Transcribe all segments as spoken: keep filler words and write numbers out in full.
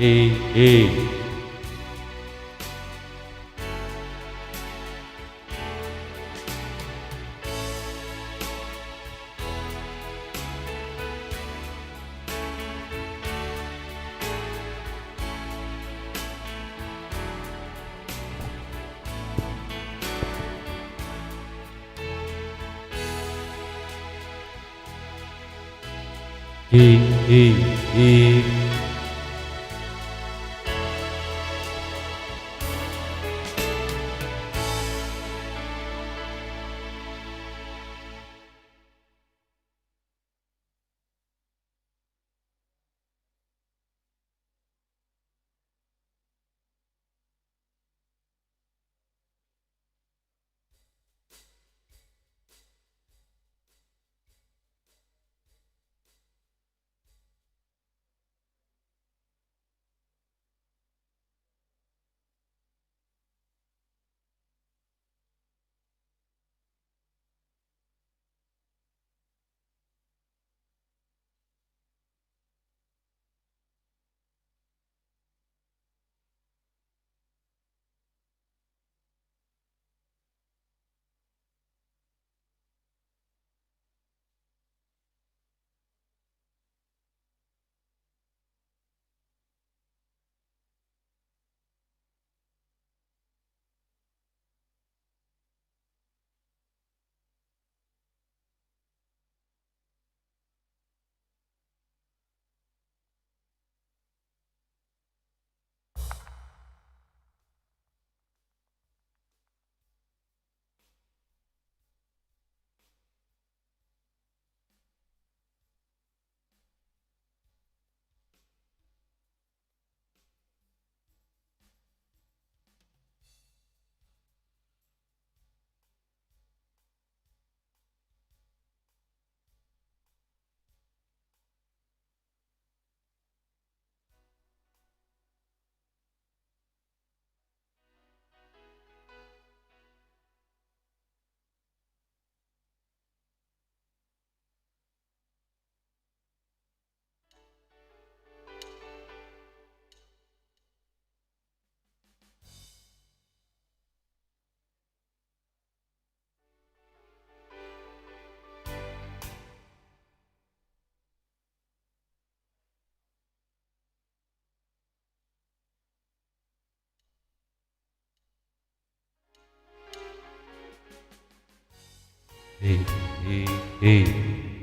He, he. He, he, he. He, he, he.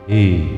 I.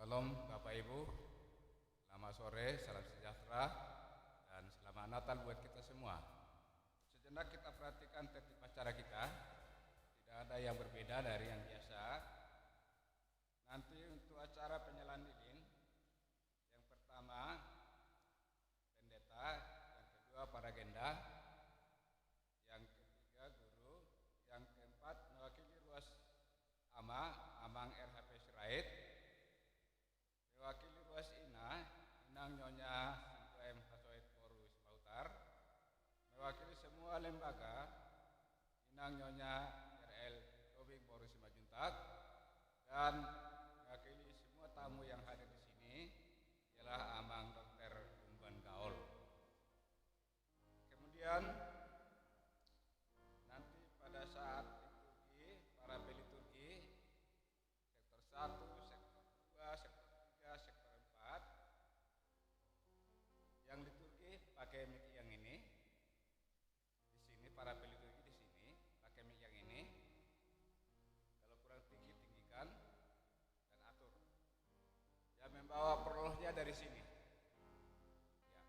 Shalom, Bapak Ibu. Selamat sore, salam sejahtera, dan selamat Natal buat kita semua. Sejenak kita perhatikan tertib acara kita. Tidak ada yang berbeda dari yang biasa. Nanti untuk acara penyalahan lilin, yang pertama pendeta, yang kedua paragenda, yang ketiga guru, yang keempat mewakili ruas ama, Amang R H P Sirait, mewakili ruas ina, Inang Nyonya Sintua M Hasoit boru Sipahutar, mewakili semua lembaga, Inang Nyonya R L Tobing boru Simanjuntak, dan mewakili semua tamu yang hadir di sini ialah Amang Dokter Umban Gaol. Kemudian nanti pada saat liturgi, para peliturgi, sektor satu, sektor dua, sektor tiga, sektor empat, yang liturgi pakai mic yang ini. Di sini para peliturgi di sini pakai mic yang ini. Kalau kurang tinggi, tinggikan dan atur. Ya, membawa perolehnya dari sini. Ya,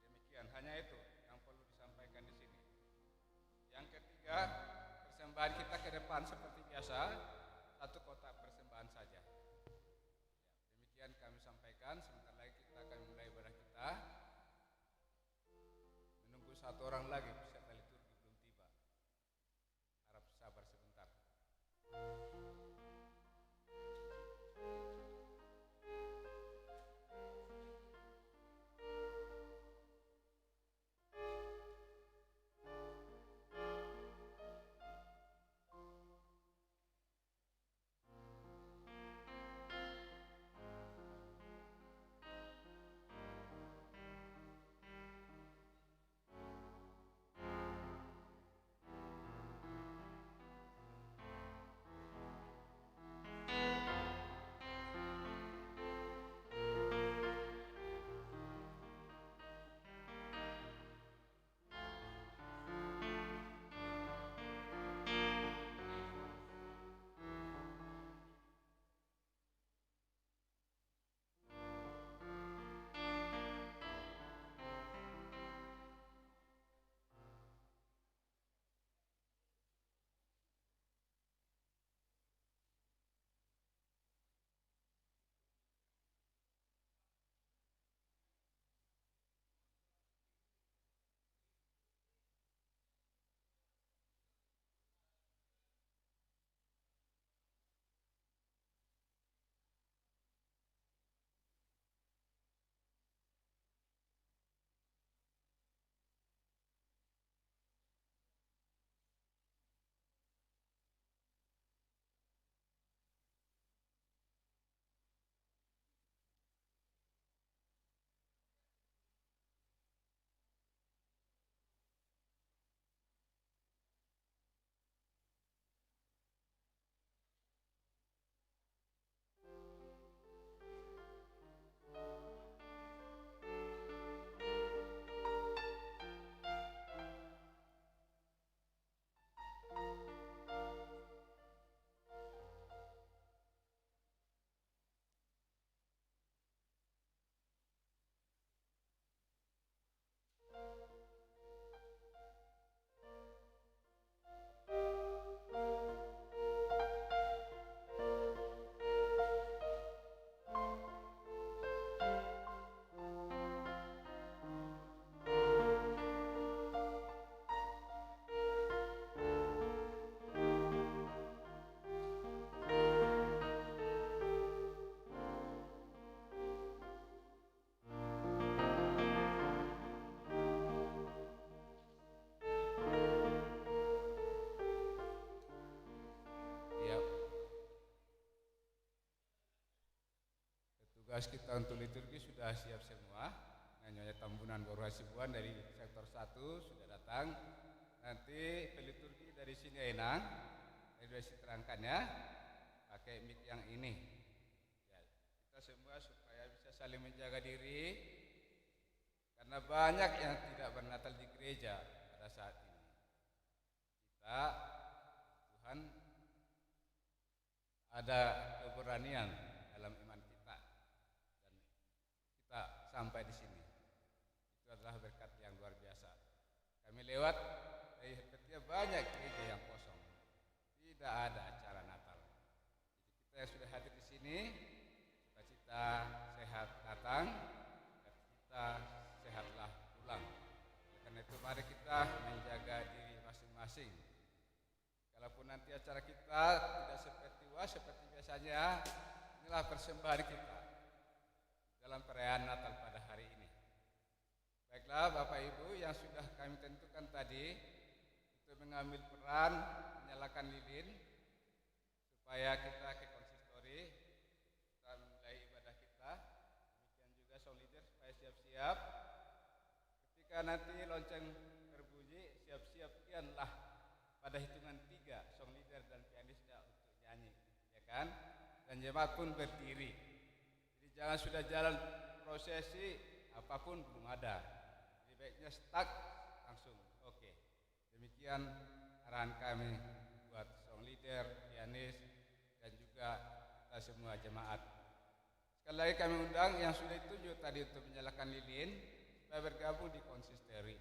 demikian, hanya itu yang perlu disampaikan di sini. Yang ketiga, persembahan kita ke depan seperti biasa, satu kotak persembahan saja. Ya, demikian kami sampaikan, sebentar lagi kita akan mulai ibadah kita. Menunggu satu orang lagi, peserta liturgi belum tiba. Harap sabar sebentar. Ya. Petugas kita untuk liturgi sudah siap semua. Nah, Nyonya Tambunan boru Hasibuan dari sektor satu sudah datang. Nanti peliturgi dari sini, Inang. Tadi sudah diterangkan, ya. Pakai mic yang ini. Ya, kita semua supaya bisa saling menjaga diri. Karena banyak yang tidak bernatal di gereja pada saat ini. Kita, Tuhan, ada keberanian dalam iman kita. sampai di sini. Itu adalah berkat yang luar biasa. Kami lewat, dari Helvetia banyak gereja yang kosong. Tidak ada acara Natal. Jadi kita yang sudah hadir di sini, sukacita sehat datang, sukacita sehatlah pulang. Oleh karena itu mari kita menjaga diri masing-masing. Kalaupun nanti acara kita tidak seperti, wah, seperti biasanya, inilah persembahan kita dalam perayaan Natal pada hari ini. Baiklah, Bapak Ibu yang sudah kami tentukan tadi untuk mengambil peran menyalakan lilin, supaya kita ke konsistori, kita memulai ibadah kita. Demikian juga song leader supaya siap-siap. Ketika nanti lonceng berbunyi, siap-siap pianlah pada hitungan tiga song leader dan pianisnya untuk nyanyi, ya kan? Dan jemaat pun berdiri. Jadi jangan sudah jalan prosesi, apapun belum ada. Jadi baiknya stuck langsung. Oke. Demikian arahan kami buat song leader, pianis, dan juga kita semua jemaat. Sekali lagi kami undang yang sudah ditunjuk tadi untuk menyalakan lilin supaya bergabung di konsistori.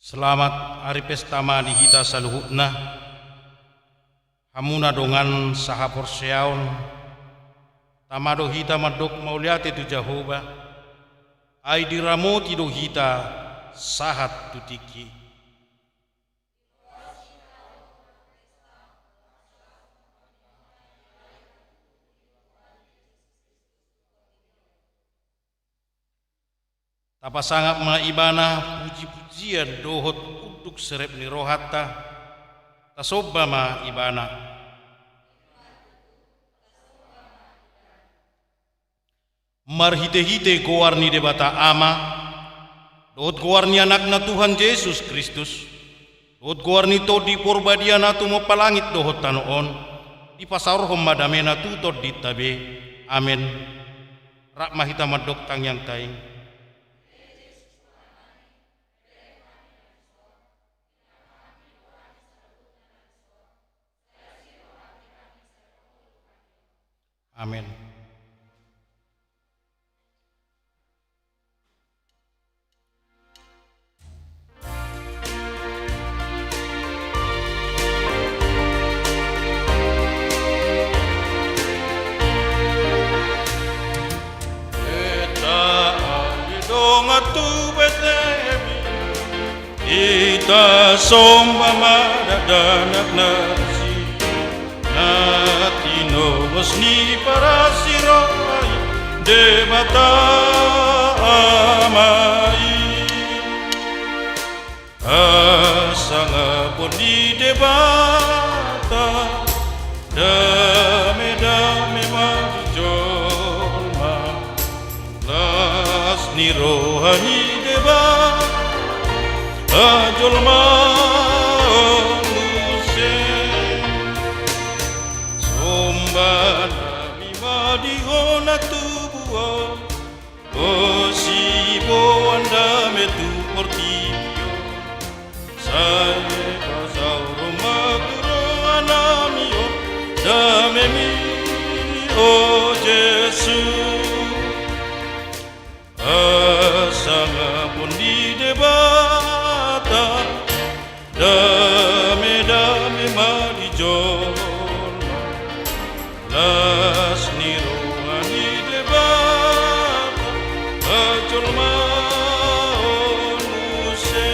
Selamat ari pesta ma di hita saluhutna. Hamuna dongan sahaporseaon, tama do hita mandok mauliate tu Jahowa, ai diramoti do hita sahat tu tingki. Tapasangap ma Ibana puji-pujian dohot unduk serep ni rohanta, tasomba ma Ibana. Marhite-hite goar ni Debata Ama, dohot goar ni Anakna Tuhan Jesus Kristus, dohot goar ni Tondi Porbadia na tumompa langit dohot tano on, dipasaorhon ma damena tu tondinta be. Amen. Rap ma hita mandok tangiang taing. Amen. Eta ale dongan tu Betlehem i, hita somba ma dakdanak na disi, na tinobos ni parasi roha i Debata Ama i. Hasangapon ni Debata, dame-dame ma di jolma. Las ni roha ni Debata, hajolmaon muse. Somba nami ma di Ho na tubu on, Ho siboan dame tu portibi on. Sai pasaoron ma tu roha nami on damemi, o Jesus. Hasangapon ni Debata, dame-dame ma di jolma. Las ni roha ni Debata, hajolmaon muse.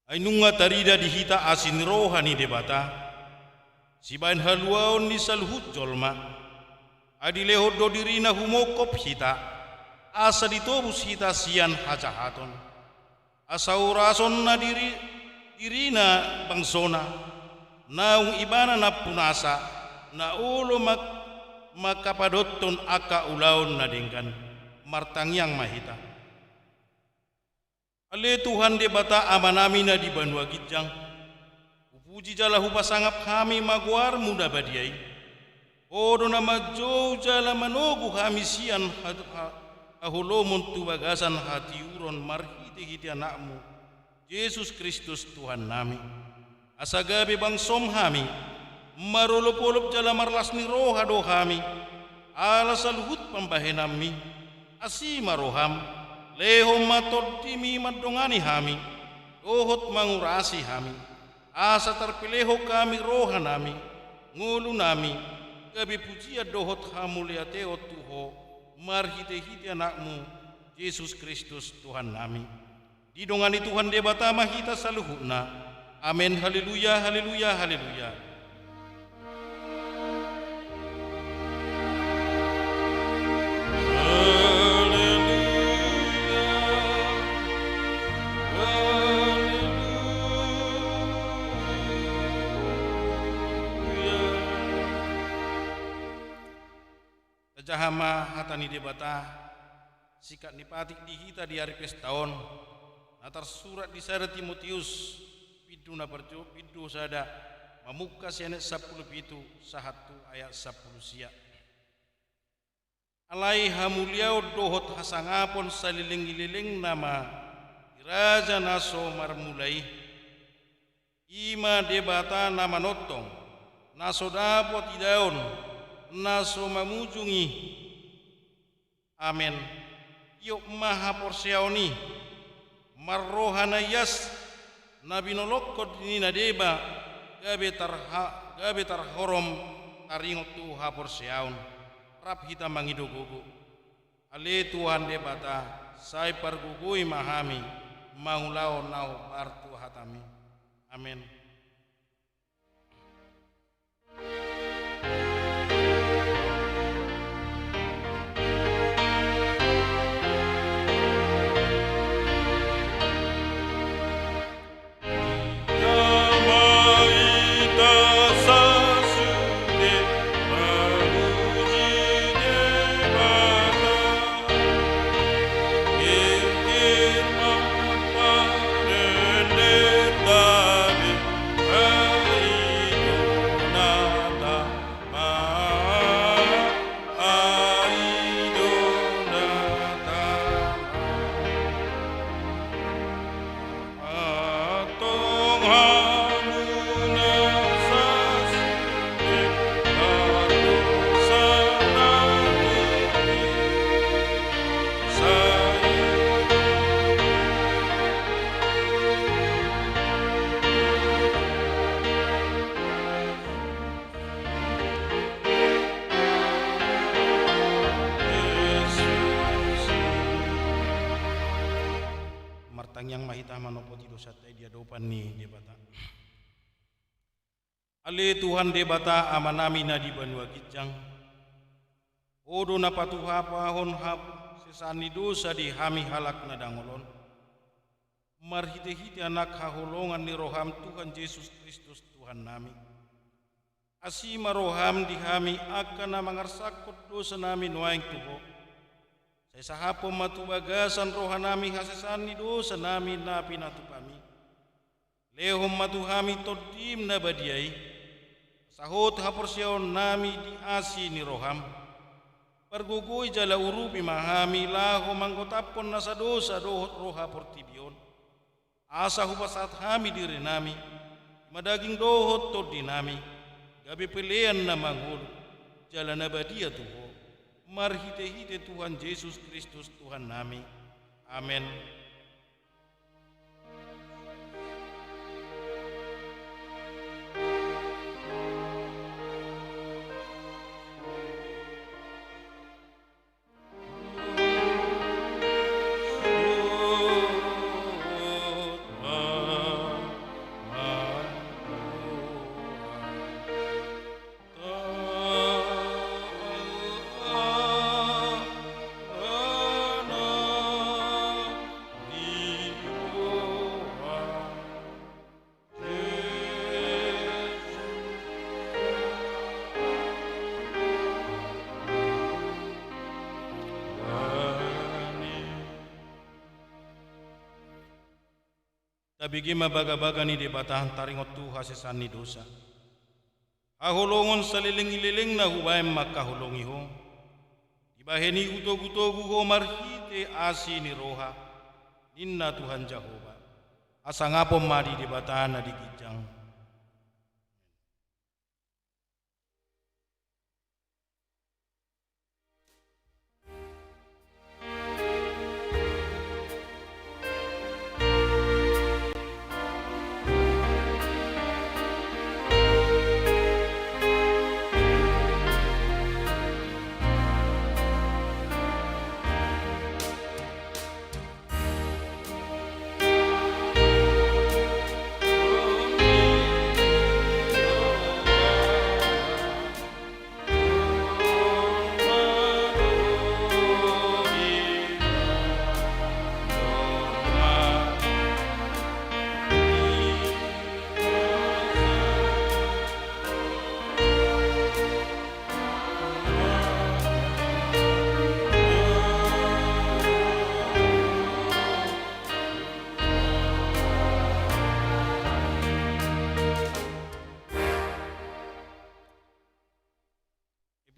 Ai nunga tarida di hita asi ni roha ni Debata, sibahen haluaon ni saluhut jolma. Ai dilehon do dirina humongkop hita, asa ditobus hita sian hajahaton. Asa urasonna diri, dirina bangsona, naung Ibana nampunasa, na olo mang-, mangkapadothon angka ulaon na denggan. Martangiang ma hita. Ale Tuhan Debata Amanami na di banua ginjang, hupuji jala hupasangap hami ma goarmu na badia i. Ho do na manjou jala manogu hami sian ha-, ha-, haholomon tu bagasan hatiuron marhite-hite Anakmu, Jesus Kristus Tuhannami. Asa gabe bangsom hami, marolop-olop jala marlas ni roha do hami, ala saluhut pambahenanmi, asi ma roham, lehon ma tondimi mandongani hami, dohot mangurasi hami, asa tarpelehon hami rohanami, ngolunami, gabe pujian dohot hamuliateon tu Ho, marhite-hite Anakmu, Jesus Kristus Tuhannami. Didongani Tuhan Debata ma hita saluhutna. Amen, haleluya, haleluya, haleluya. Haleluya, haleluya. Tajaha ma hata ni Debata, singkat ni patik di hita di ari pesta on, na tarsurat di sada Timoteus, bindu na parjo-, bindu sada, mamungka sian ayat sampulu pitu, sahat tu ayat sampulu sia. Alai hamuliaon dohot hasangapon saleleng-lelengna ma di Raja na so marmula i. I ma Debata na manongtong, na so dapot idaon, na so mamujung i. Amen. Tiop ma haporseaon i, marroha na ias, na binolongkon ni na deba, gabe tarha-, gabe tarhorom taringot tu haporseaon, rap hita mangido gogo. Ale Tuhan Debata, sai pargogoi ma hami mangulahon na hombar tu hataMi. Amen. Martangiang ma hita manopoti dosanta i di adopan ni Debata. Ale Tuhan Debata Amanami na di banua ginjang, Ho do na patuhapahon hasesaan ni dosa di hami halak na dangol on, marhitehite Anak haholongan ni rohaM Tuhan Jesus Kristus Tuhannami. Asi ma rohaM di hami angka na mangarsakhon dosanami nuaeng tu Ho. Sai sahaphon ma tu bagasan rohanami hasesaan ni dosanami na pinatupaMi. Lehon ma tu hami TondiM na badia i, asa hot haporseaonnami di asi ni rohaM, pargogoi jala urupi ma hami laho manggotaphon nasa dosa dohot roha portibi on. Asa hupasahat hami dirinami, i ma daging dohot tondinami, gabe pelean na mangolu jala na badia tu Ho, marhitehite Tuhan Jesus Kristus Tuhannami. Amen. Tabege ma bagabaga ni Debata taringot tu hasesaan ni dosa. Haholongon saleleng ni lelengna hubahen mangkaholongi Ho. Dibahen i hutogutogu Ho marhite asi ni roha, ninna Tuhan Jahowa. Hasangapon ma di Debata na di ginjang.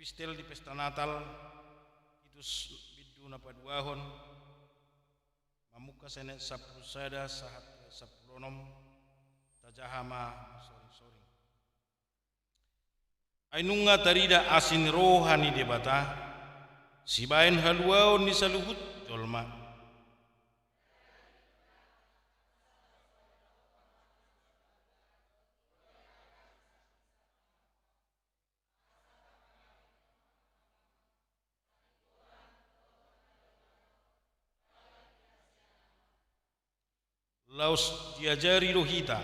Epistel di pesta Natal, Titus bindu na paduahon, mamungka sian ayat sampulu sada sahat tu ayat sampulu onom, tajaha ma soring-soring. Ai nunga tarida asi ni roha ni Debata, sibaen haluaon ni saluhut jolma. Laos diajari do hita,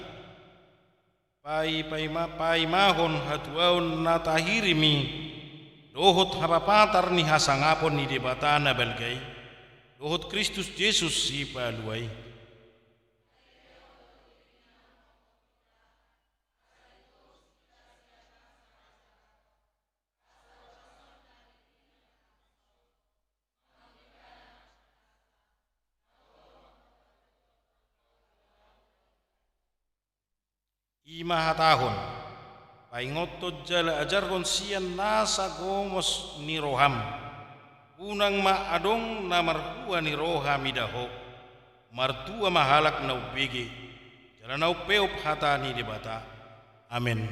pai-, paima-, paimahon hatuaon na tahirimi, dohot hapapatar ni hasangapon ni Debata na balga i, dohot Kristus Jesus Sipalua i. I ma hatahon, paingothon jala ajarhon sian nasa gomos ni roham, unang ma adong na marhua ni roha mida ho, martua ma halak na umbege, jala na umpeop hata ni Debata. Amen.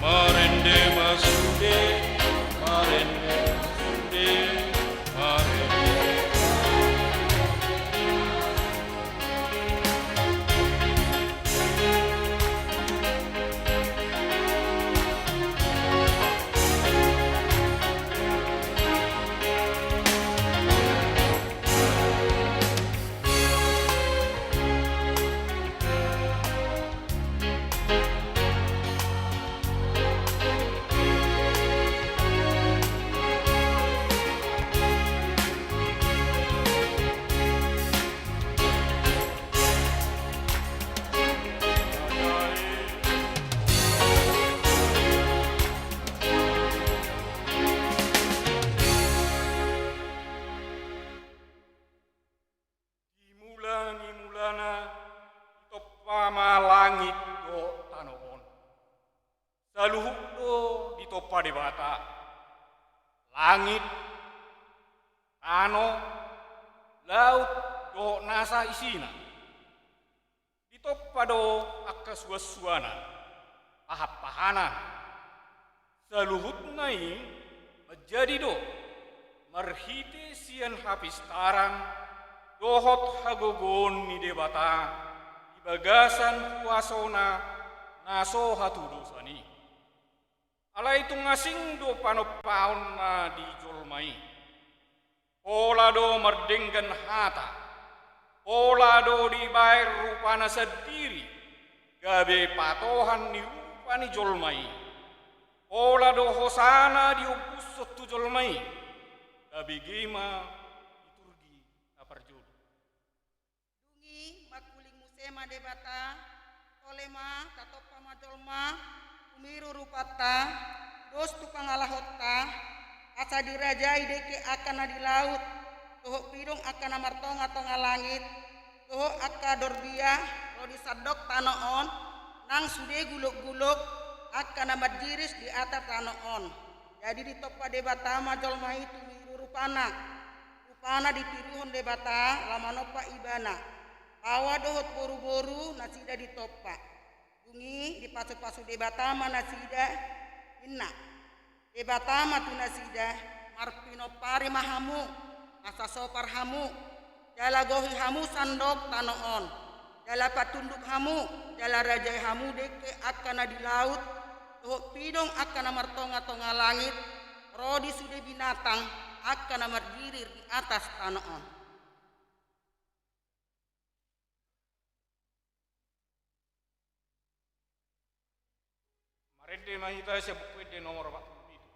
Marende ma sude, marende ma sude, marende. Di mula ni mulana ditompa ma langit dohot tano on. Saluhut do ditompa Debata. Langit, tano, laut, dohot nasa isina. Ditompa do angka suansuanan, pahanpahanan. Saluhutna i manjadi do marhite sian hapistaran dohot hagogoon ni Debata di bagasan kuasona na so hatudosan i. Alai tung asing do panompaonna di jolma i. Pola do mardenggan hata, pola do dibaen rupana sandiri, gabe patohan ni rupa ni jolma i. Pola do hosana diompushon tu jolma i, gabe gema liturgi na parjolo. Dung i mangkuling muse ma Debata, tole ma tatompa ma jolma, tumiru rupanta, dos tu pangalahonta, asa dirajai dengke angka na di laut, dohot pidong angka na martongatonga langit, dohot angka dorbia ro di sandok tano on, nang sude gulokgulok angka na marjiris di atas tano on. Jadi ditompa Debata ma jolma i tumiru rupana. Rupana ditiruhon Debata laho manompa ibana. Paua dohot boruboru nasida ditompa. Dung i dipasupasu Debata ma nasida, ninna. Debata ma tu nasida, marpinompari ma hamu, asa sopar hamu, jala gohi hamu sandok tano on, jala patunduk hamu, jala rajai hamu dengke angka na di laut, dohot pidong angka na martongatonga langit, ro di sude binatang angka na marjiris di atas tano on. Marende ma hita sian Buku Ende nomor opat pulu pitu.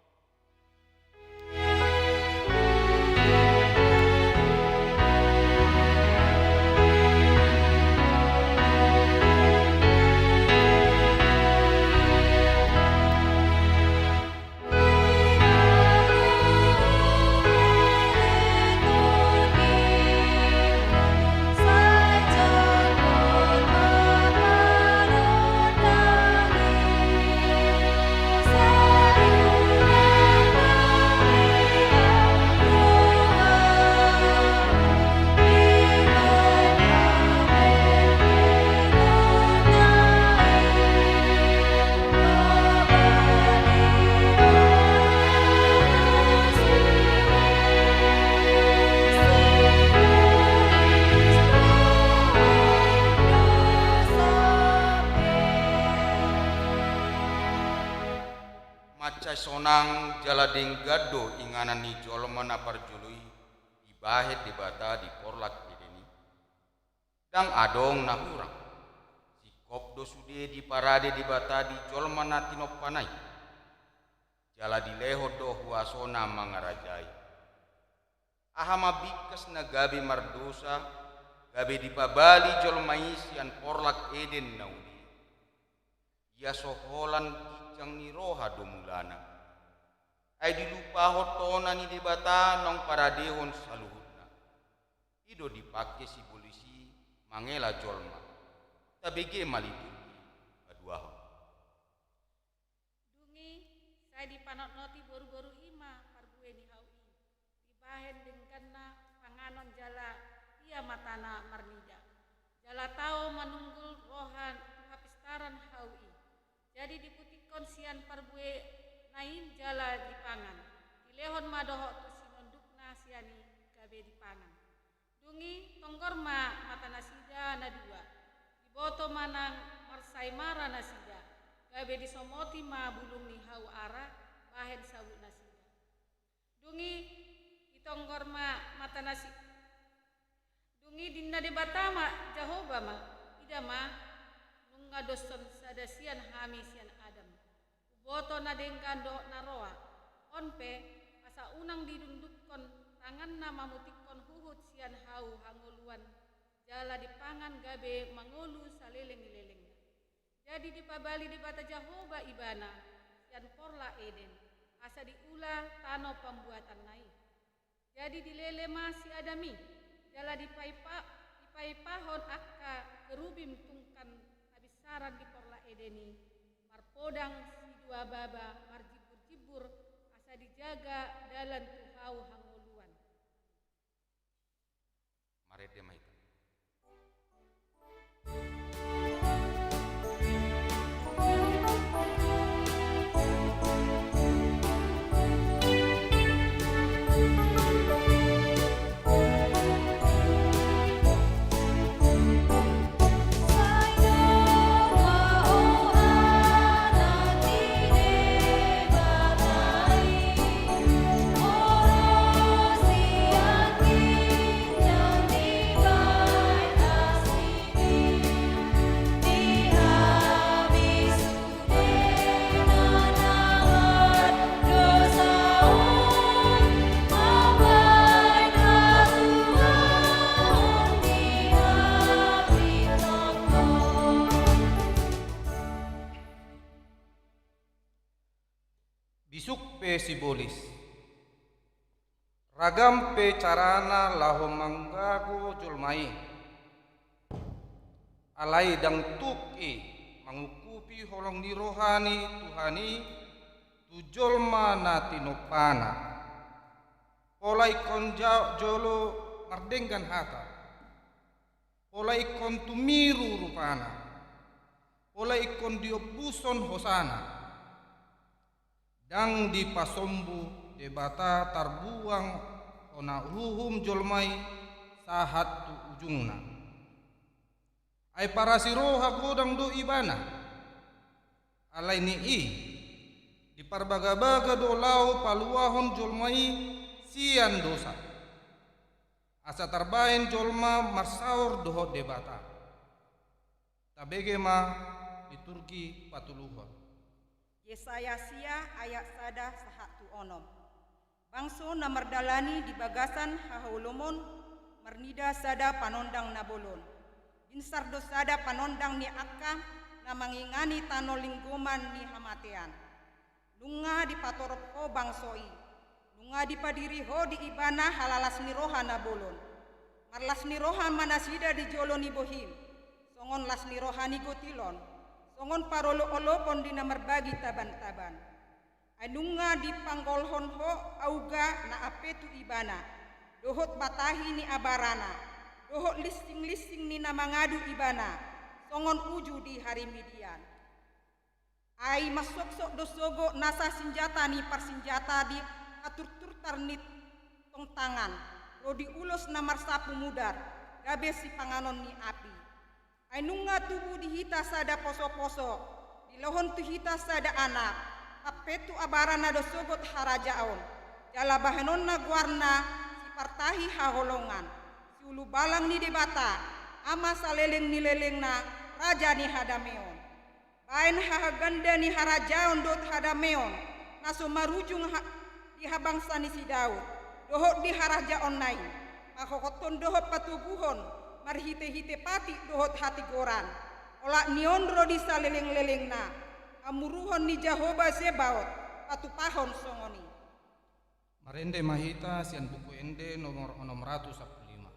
Sonang jala denggan do inganan ni jolma na parjolo i dibahen Debata di porlak Eden i? Ndang adong na hurang. Singkop do sude diparade Debata di jolma na tinompana i. Jala dilehon do huasona mangarajai. Aha ma bingkas na gabe mardosa, gabe dipabali jolma i sian porlak Eden na uli? Ia so holan ginjang ni roha do mulana. Ai dilupahon tona ni Debata naung paradehon saluhutna. I do dipangke sibolis i mangela jolma. Tabege ma liturgi paduahon. Dung i, sai dipanotnoti boruboru i ma parbue ni hau i, dibahen dengganna panganon jala ia ma tana marnida. Jala tao manunggul roha tu hapistaran hau i. Jadi diputikkon sian parbue na i jala dipangan. Dilehon ma dohot tu sinondukna sian i gabe dipangan. Dung i tonggor ma mata nasida na dua. Diboto ma nang marsaemara nasida, gabe disomoti ma bulung ni hau ara bahen sabut nasida. Dung i ditonggor ma mata nasi. Dung i ninna Debata ma, Jahowa ma, ida ma, nunga doshon sada sian hami sian Adam. Huboto na denggan dohot na roa, on pe, asa unang didundukkon tanganna mamutikkon huhut sian hau hangoluan, jala dipangan gabe mangolu saleleng ni lelengna. Jadi dipabali Debata Jahowa ibana sian porlak Eden, asa diula tano pambuatanna i. Jadi dilele ma si Adam i, jala dipaipa-, dipaipahon angka kerubim tungkan habinsaran di porlak Eden i, marpodang sidua baba marjimburjimbur, asa dijaga dalan tu hau hangoluan. Marende ma hita. Bisuk pe sibolis. Ragam pe carana laho manggago jolma i. Alai ndang tuk i mangungkupi holong ni roha ni Tuhan i tu jolma na tinompana. Pola ingkon ja-, jolo mardenggan hata. Pola ingkon tumiru rupana. Pola ingkon diombushon hosana. Ndang dipasombu Debata tarbuang hona uhum jolma i sahat tu ujungna. Ai parasi roha godang do ibana. Alai ni i, diparbagabaga do laho paluahon jolma i sian dosa. Asa tarbahen jolma marsaor dohot Debata. Tabege ma liturgi patuluhon. Jesaya sia ayat sada sahat tu onom. Bangso na mardalani di bagasan haholomon marnida sada panondang na bolon. Binsar do sada panondang ni angka na mangingani tano linggoman ni hamatean. Nunga dipatorop ho bangso i. Nunga dipadiri ho di ibana halalas ni roha na bolon. Marlas ni roha ma nasida di jolo ni bohim. Songon las ni roha ni gotil on. Songon parolopolopon di na marbagi tabantaban. Ai nunga dipanggolhon ho auga na ampe tu ibana. Dohot batahi ni abarana. Dohot linsinglinsi ni na mangadu ibana. Songon uju di harimatean. Ai mansoksok do sogo nasa sinjata ni parsinjata di haturturtar ni tongtangan, ro di ulos na marsapu mudar, gabe sipanganon ni api. Ai nunga tubu di hita sada posoposo, dilehon tu hita sada anak, rap Pe tu abaran na dohot sogot harajaon, jala bahenonna goarna sipartahi haholongan, siulubalang ni Debata, Ama saleleng ni lelengna, Raja ni hadameon. Baen hahaganda ni harajaon dohot hadameon, na so marujung ha-, di habangsa ni si Daud, dohot di harajaonna i, pahohothon dohot patoguhon, marhitehite patik dohot hatigoran, olat ni on ro di saleleng-lelengna, hamuruhon ni Jahowa Zebaot, patupahon songon i. Marende ma hita sian Buku Ende nomor onom ratus sampulu lima.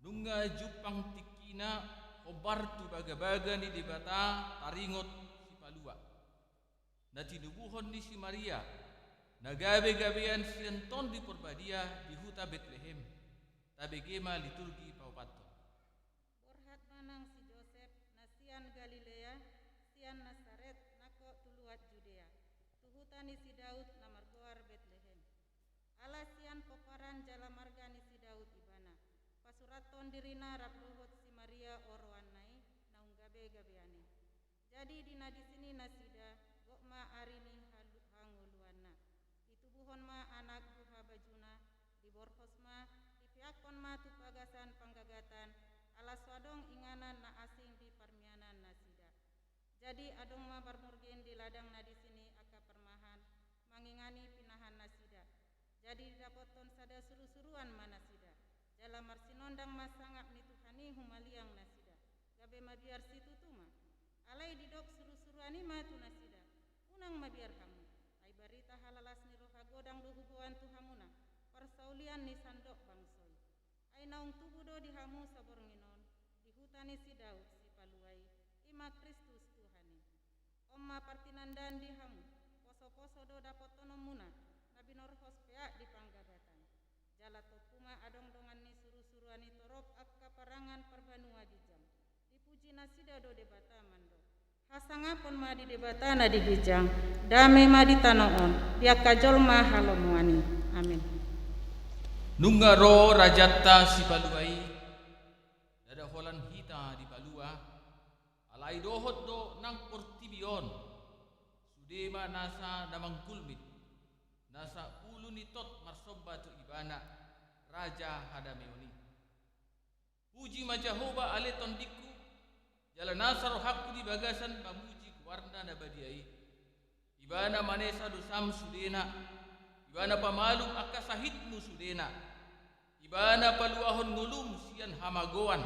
Nunga jumpang tingkina hombar tu bagabaga ni Debata taringot sipalua, na tinubuhon ni si Maria, na gabe gabean sian Tondi Porbadia di huta Betlehem. Tabege ma liturgi paopathon. Borhat ma nang si Josep, na sian Galilea, sian Nasaret, nangkok tu luat Judea, tu huta ni si Daud na margoar Betlehem. Ala sian pomparan jala marga ni si Daud ibana, pasurathon dirina rap dohot si Maria oroanna i, naung gabe gabean i. Jadi di na disi ni nasida, gok ma ari ni halu-, hangoluanna. Ditubuhon ma anak tu habajuna, diborhos ma, dipeakhon ma tu bagasan panggagatan, ala so adong inganan na asing di parmianan nasida. Jadi adong ma marmurgin di ladang na disi ni angka parmahan, mangingani pinahan nasida. Jadi didapothon sada surusuruan ma nasida, jala marsinondang ma sangap ni Tuhan i humaliang nasida, gabe mabiar situtu ma. Alai didok surusuruan i ma tu nasida: Unang mabiar hamu, ai barita halalas ni roha godang do huboan tu hamuna, parsaulian ni sandok bangso i. Ai naung tubu do di hamu saborngin on, di huta ni si Daud sipalua i, i ma Kristus Tuhan i. On ma partinandaan di hamu: Posoposo do dapothononmuna, na binorhos peak di panggagatan. Jala tompu ma adong dongan ni surusuruan i torop angka parangan parbanua ginjang. Dipuji nasida do Debata mandok: Hasangapon ma di Debata na di ginjang, dame ma di tano on, di angka jolma halomoan i. Amin. Nunga ro rajanta sipalua i, ndada holan hita dipalua, alai dohot do nang portibi on, sude ma nasa na manggulmit, nasa ulu ni tot marsomba tu ibana, Raja hadameon i. Puji ma Jahowa ale tondingku, jala nasa rohangku di bagasan mamuji goarna na badia i. Ibana manesa dosam sudena, ibana pamalum angka sahitmu sudena. Ibana paluahon ngolum sian hamagoan,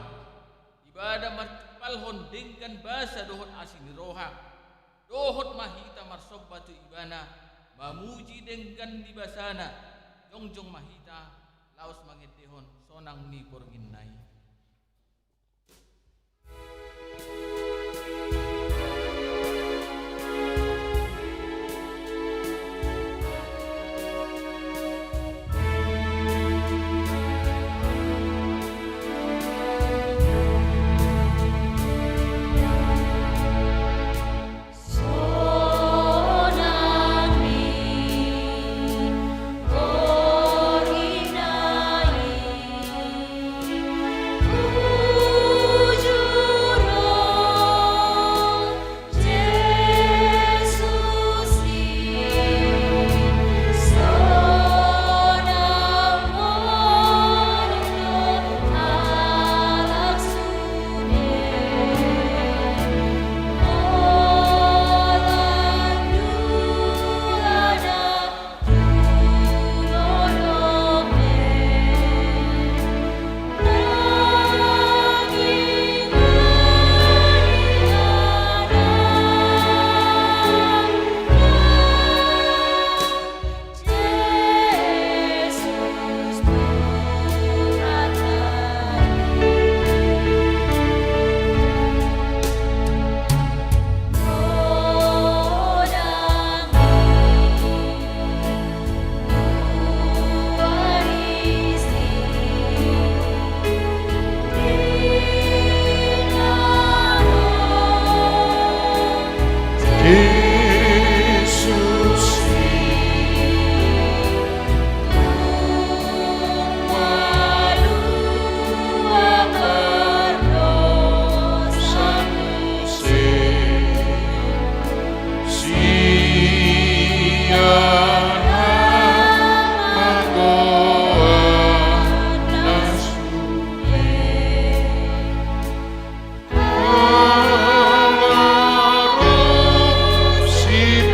ibana martimpalhon denggan basa dohot asi ni roha. Dohot ma hita marsomba tu ibana, mamuji denggan ni basana, jongjong ma hita, laos mangendehon sonang ni borngin na i.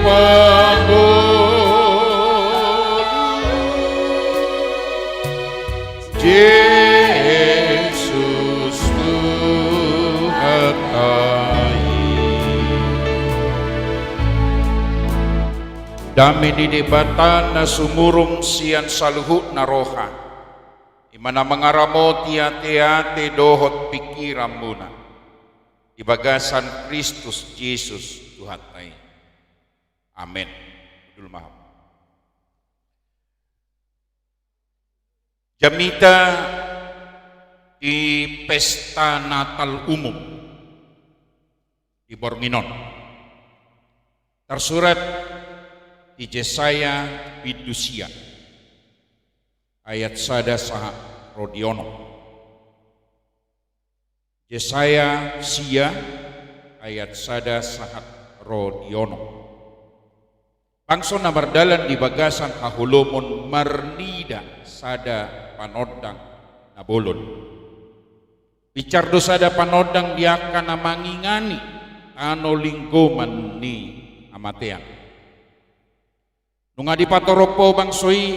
Pangolu Jesus Tuhanta i. Dame ni Debata na sumurung sian saluhutna roha, i ma na mangaramoti ateate dohot pingkiranmuna di bagasan Kristus Jesus Tuhanta i. Amen. Hundul ma hamu. Jamita di pesta Natal umum di borngin on tarsurat di Jesaya bindu sia ayat sada sahat ro di onom. Jesaya sia ayat sada sahat ro di onom. Bangso na mardalan di bagasan haholomon marnida sada panondang na bolon. Binsar do sada panondang di angka na mangingani tano linggoman ni hamatean. Nunga dipatorop Ho bangso i,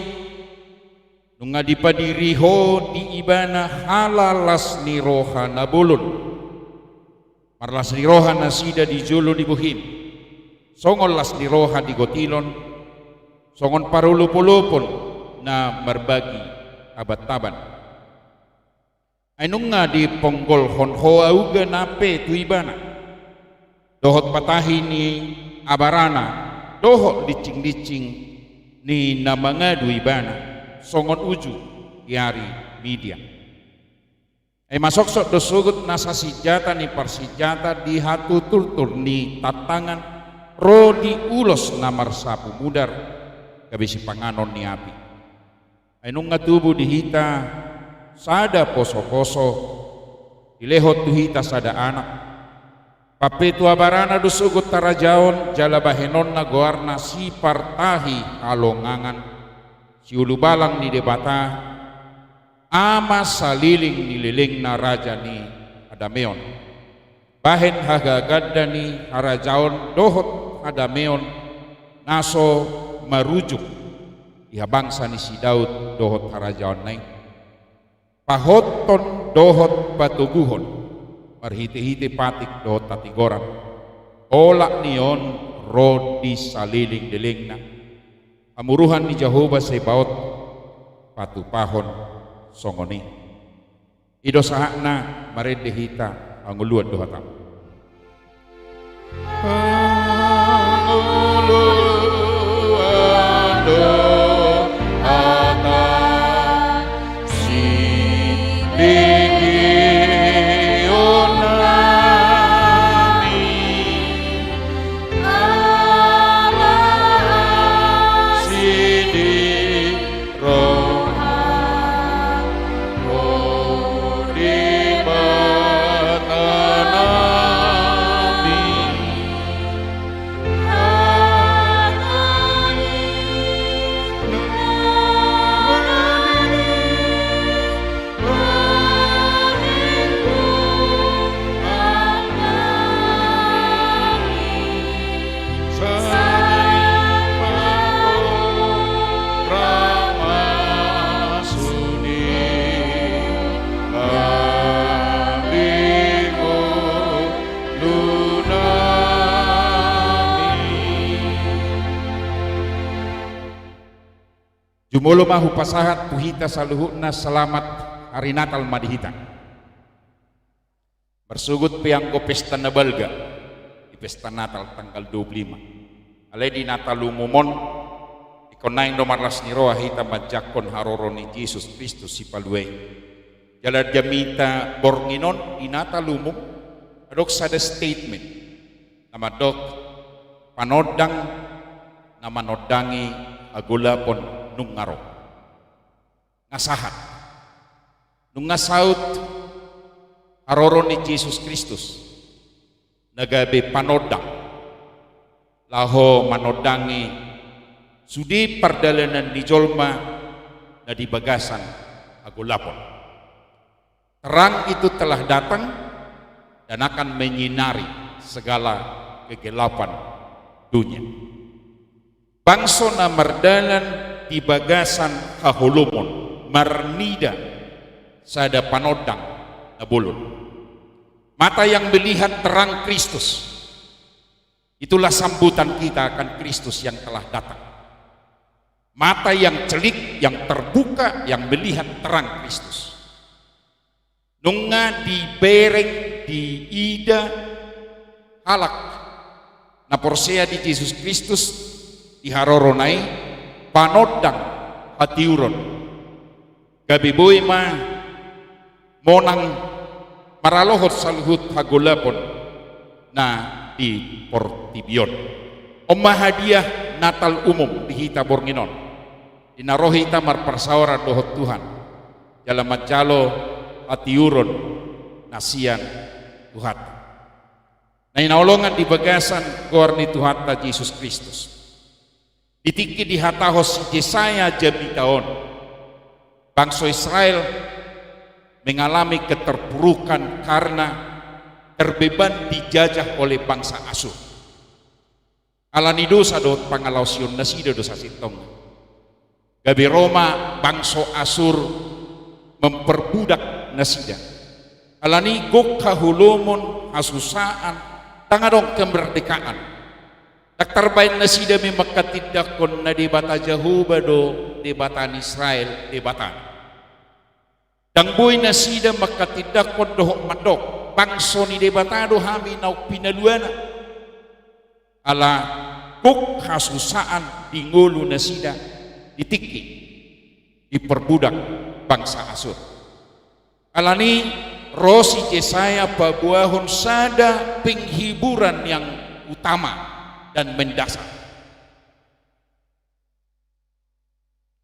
nunga dipadiri Ho di ibana halalas ni roha na bolon. Marlas ni roha nasida di jolo ni bohim, songon las ni roha di gotilon, songon parolopolopon na marbagi tabantaban. Ai nunga diponggolhon Ho auga na pe tu ibana, dohot patahi ni abarana, dohot lincinglincingan ni na mangadu ibana, songon uju di ari Midian. Ai masoksok do sogot nasa sinjata ni parsinjata di hatuturtur ni tantangan ro di ulos na marsapu mudar, gabe sipanganon ni api. Ai nunga tubu di hita sada posoposo, dilehon tu hita sada anak. Pampetu abarana do sogot harajaon, jala bahenonna goarna Sipartahi Halongangan, Siulubalang ni Debata, Ama salelenglelengna, Raja ni hadameon. Bahen hagaganda ni harajaon dohot hadameon na so marujung di habangsa ni si Daud dohot harajaonna i. Pahothon dohot patoguhon marhitehite patik dohot hatigoran, olat ni on ro di salelenglelengna. Hamuruan ni Jahowa Sebaot patupahon songon i. I do sahatna, marende hita, pangoluan do hata. Pangoluan do hata, sibegehon nami, ala sidi roha Ho Debata nami. Jumolo ma hupasahat tu hita saluhutna, selamat hari Natal ma di hita. Marsogot pe anggo pesta na balga di pesta Natal tanggal dua puluh lima. Alai di Natal umum on, ingkon naeng do marlas ni roha hita manjangkon haroro ni Jesus Kristus Sipalua i. Jala jamita borngin on di Natal umum, adong sada statement na mandok, panondang na manondangi hagolapon nunga ro. Nga sahat. Nunga saut haroro ni Jesus Kristus na gabe panondang, laho manondangi sude pardalanan ni jolma na di bagasan hagolapon. Terang itu telah datang dan akan menyinari segala kegelapan dunia. Bangso na mardalan di bagasan haholomon, marnida sada panondang na bolon. Mata yang melihat terang Kristus. Itulah sambutan kita akan Kristus yang telah datang. Mata yang celik, yang terbuka, yang melihat terang Kristus. Nunga dibereng, diida halak na porsea di Jesus Kristus di harorona i, panondang hatiuron. Gabe boi ma monang maralohon saluhut hagolapon na di portibi on. On ma hadiah Natal umum di hita borngin on. Di na ro hita marparsaoran dohot Tuhan, jala manjalo hatiuron na sian Tuhanta. Na hinaholongan di bagasan goar ni Tuhanta Jesus Kristus. Di tingki dihatahon si Jesaya jamita on, bangso Israel mengalami keterpurukan karena terbeban dijajah oleh bangsa Asur. Alani dosa dohot pangalaosion nasida do sasintongna. Gabe ro ma bangso Asur memperbudak nasida. Alani gok haholomon, hasusaan, ndang adong kemerdekaan. Ndang tarbaen nasida be mangkatindangkon na Debata Jahowa do, Debata ni Israel, Debata. Ndang boi nasida mangkatindangkon dohot mandok, bangso ni Debata do hami naung pinaluana. Ala gok hasusaan di ngolu nasida di tingki diperbudak bangsa Asur. Alani ro si Jesaya paboahon sada penghiburan yang utama dan mendasar.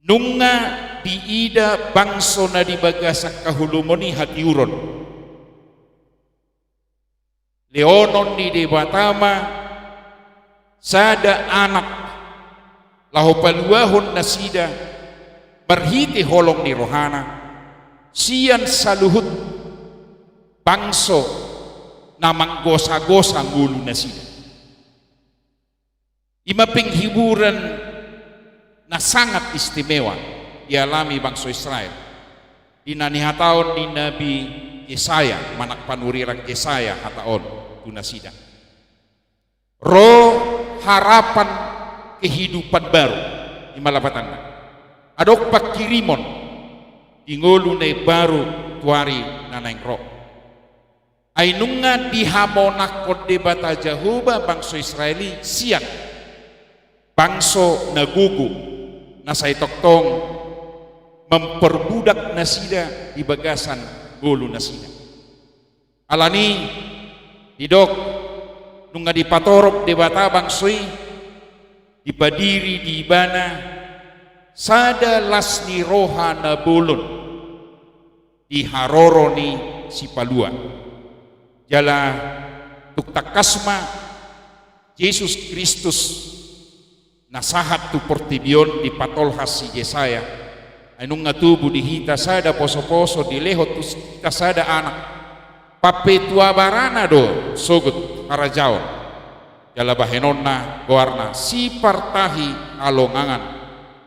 Nunga diida bangso na di bagasan haholomon i hatiuron. Lehonon ni Debata ma sada anak laho paluahon nasida marhite holong ni rohana sian saluhut bangso na manggosagosa ngolu nasida. I ma penghiburan na sangat istimewa dialami bangso Israel. Di na nihataon ni Nabi Jesaya, manang panurirang Jesaya hata on tu nasida. Ro harapan kehidupan baru, i ma lapatanna. Adong pangkirimon di ngolu na imbaru tu ari na naeng ro. Ai nunga dihamonangkon Debata Jahowa bangso Israel i sian bangso na gogo, na sai tongtong memperbudak nasida di bagasan ngolu nasida. Alani didok, nunga dipatorop Debata bangso i, dipadiri di ibana sada las ni roha na bolon di haroro ni Sipalua. Jala tung tangkas ma Jesus Kristus na sahat tu portibi on dipatolhas si Jesaya. Ai nunga tubu di hita sada posoposo, dilehon tu hita sada anak. Pampetua barana do sogot harajaon. Jala bahenonna goarna Sipartahi Halongangan,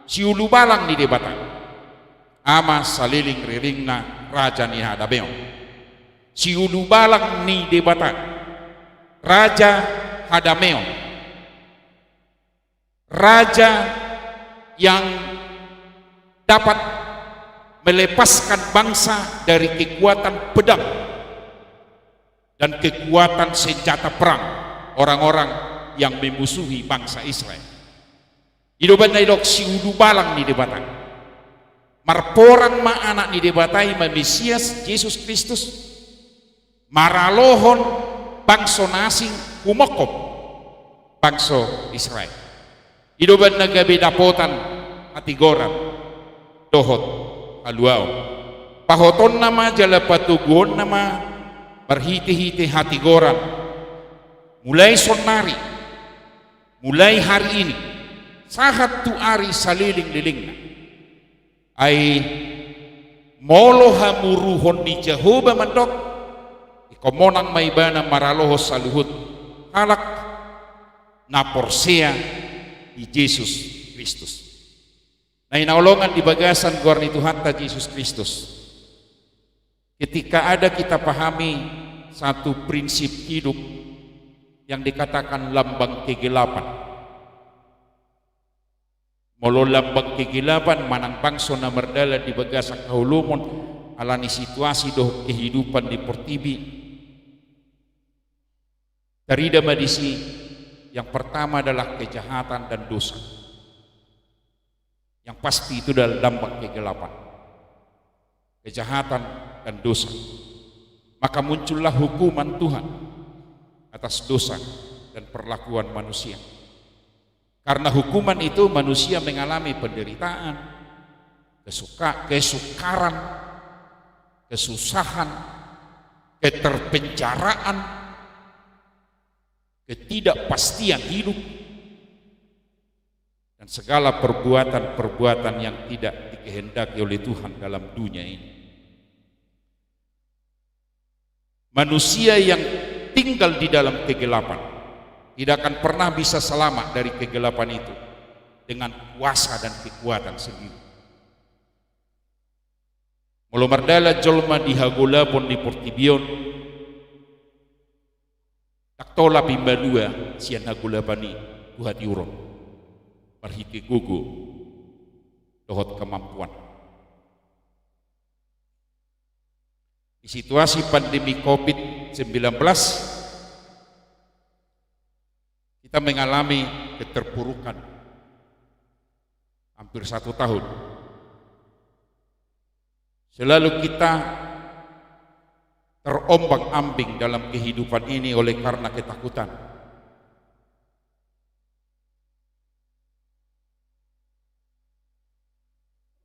Siulubalang ni Debata, Ama saleleng riringna, Raja ni hadameon. Siulubalang ni Debata, Raja hadameon. Raja yang dapat melepaskan bangsa dari kekuatan pedang dan kekuatan senjata perang orang-orang yang memusuhi bangsa Israel. I do umbahen na didok Siulubalang ni Debata. Marporang ma Anak ni Debata i ma Mesias, Jesus Kristus, maralohon bangso na asing humongkop bangso Israel. I do umbahen na gabe dapotan hatigoran dohot haluaon. Pahotonna ma jala patoguonna ma marhitehite hatigoran, mulai saonari, mulai hari ini, sahat tu ari salelenglelengna. Ai molo hamuruhon ni Jahowa mandok, ingkon monang ma ibana maralohon saluhut halak na porsea di Jesus Kristus. Na hinaholongan di bagasan goar ni Tuhanta Jesus Kristus, ketika ada kita pahami satu prinsip hidup yang dikatakan lambang kegelapan. Molo lambang kegelapan manang bangso na mardalan di bagasan haholomon ala ni situasi dohot kehidupan di portibi, tarida ma disi, yang pertama adalah kejahatan dan dosa. Yang pasti itu adalah lambang kegelapan. Kejahatan dan dosa. Maka muncullah hukuman Tuhan atas dosa dan perlakuan manusia. Karena hukuman itu manusia mengalami penderitaan, kesuka-, kesukaran, kesusahan, keterpenjaraan, ketidakpastian hidup, dan segala perbuatan-perbuatan yang tidak dikehendaki oleh Tuhan dalam dunia ini. Manusia yang tinggal di dalam kegelapan tidak akan pernah bisa selamat dari kegelapan itu dengan kuasa dan kekuatan sendiri. Molo mardalan jolma di hagolapon di portibi on, ndang tolap i malua sian hagolapan i tu hatiuron, marhite gogo dohot kemampuan. Di situasi pandemi covid sembilan belas, kita mengalami keterpurukan hampir satu tahun. Selalu kita terombang-ambing dalam kehidupan ini oleh karena ketakutan.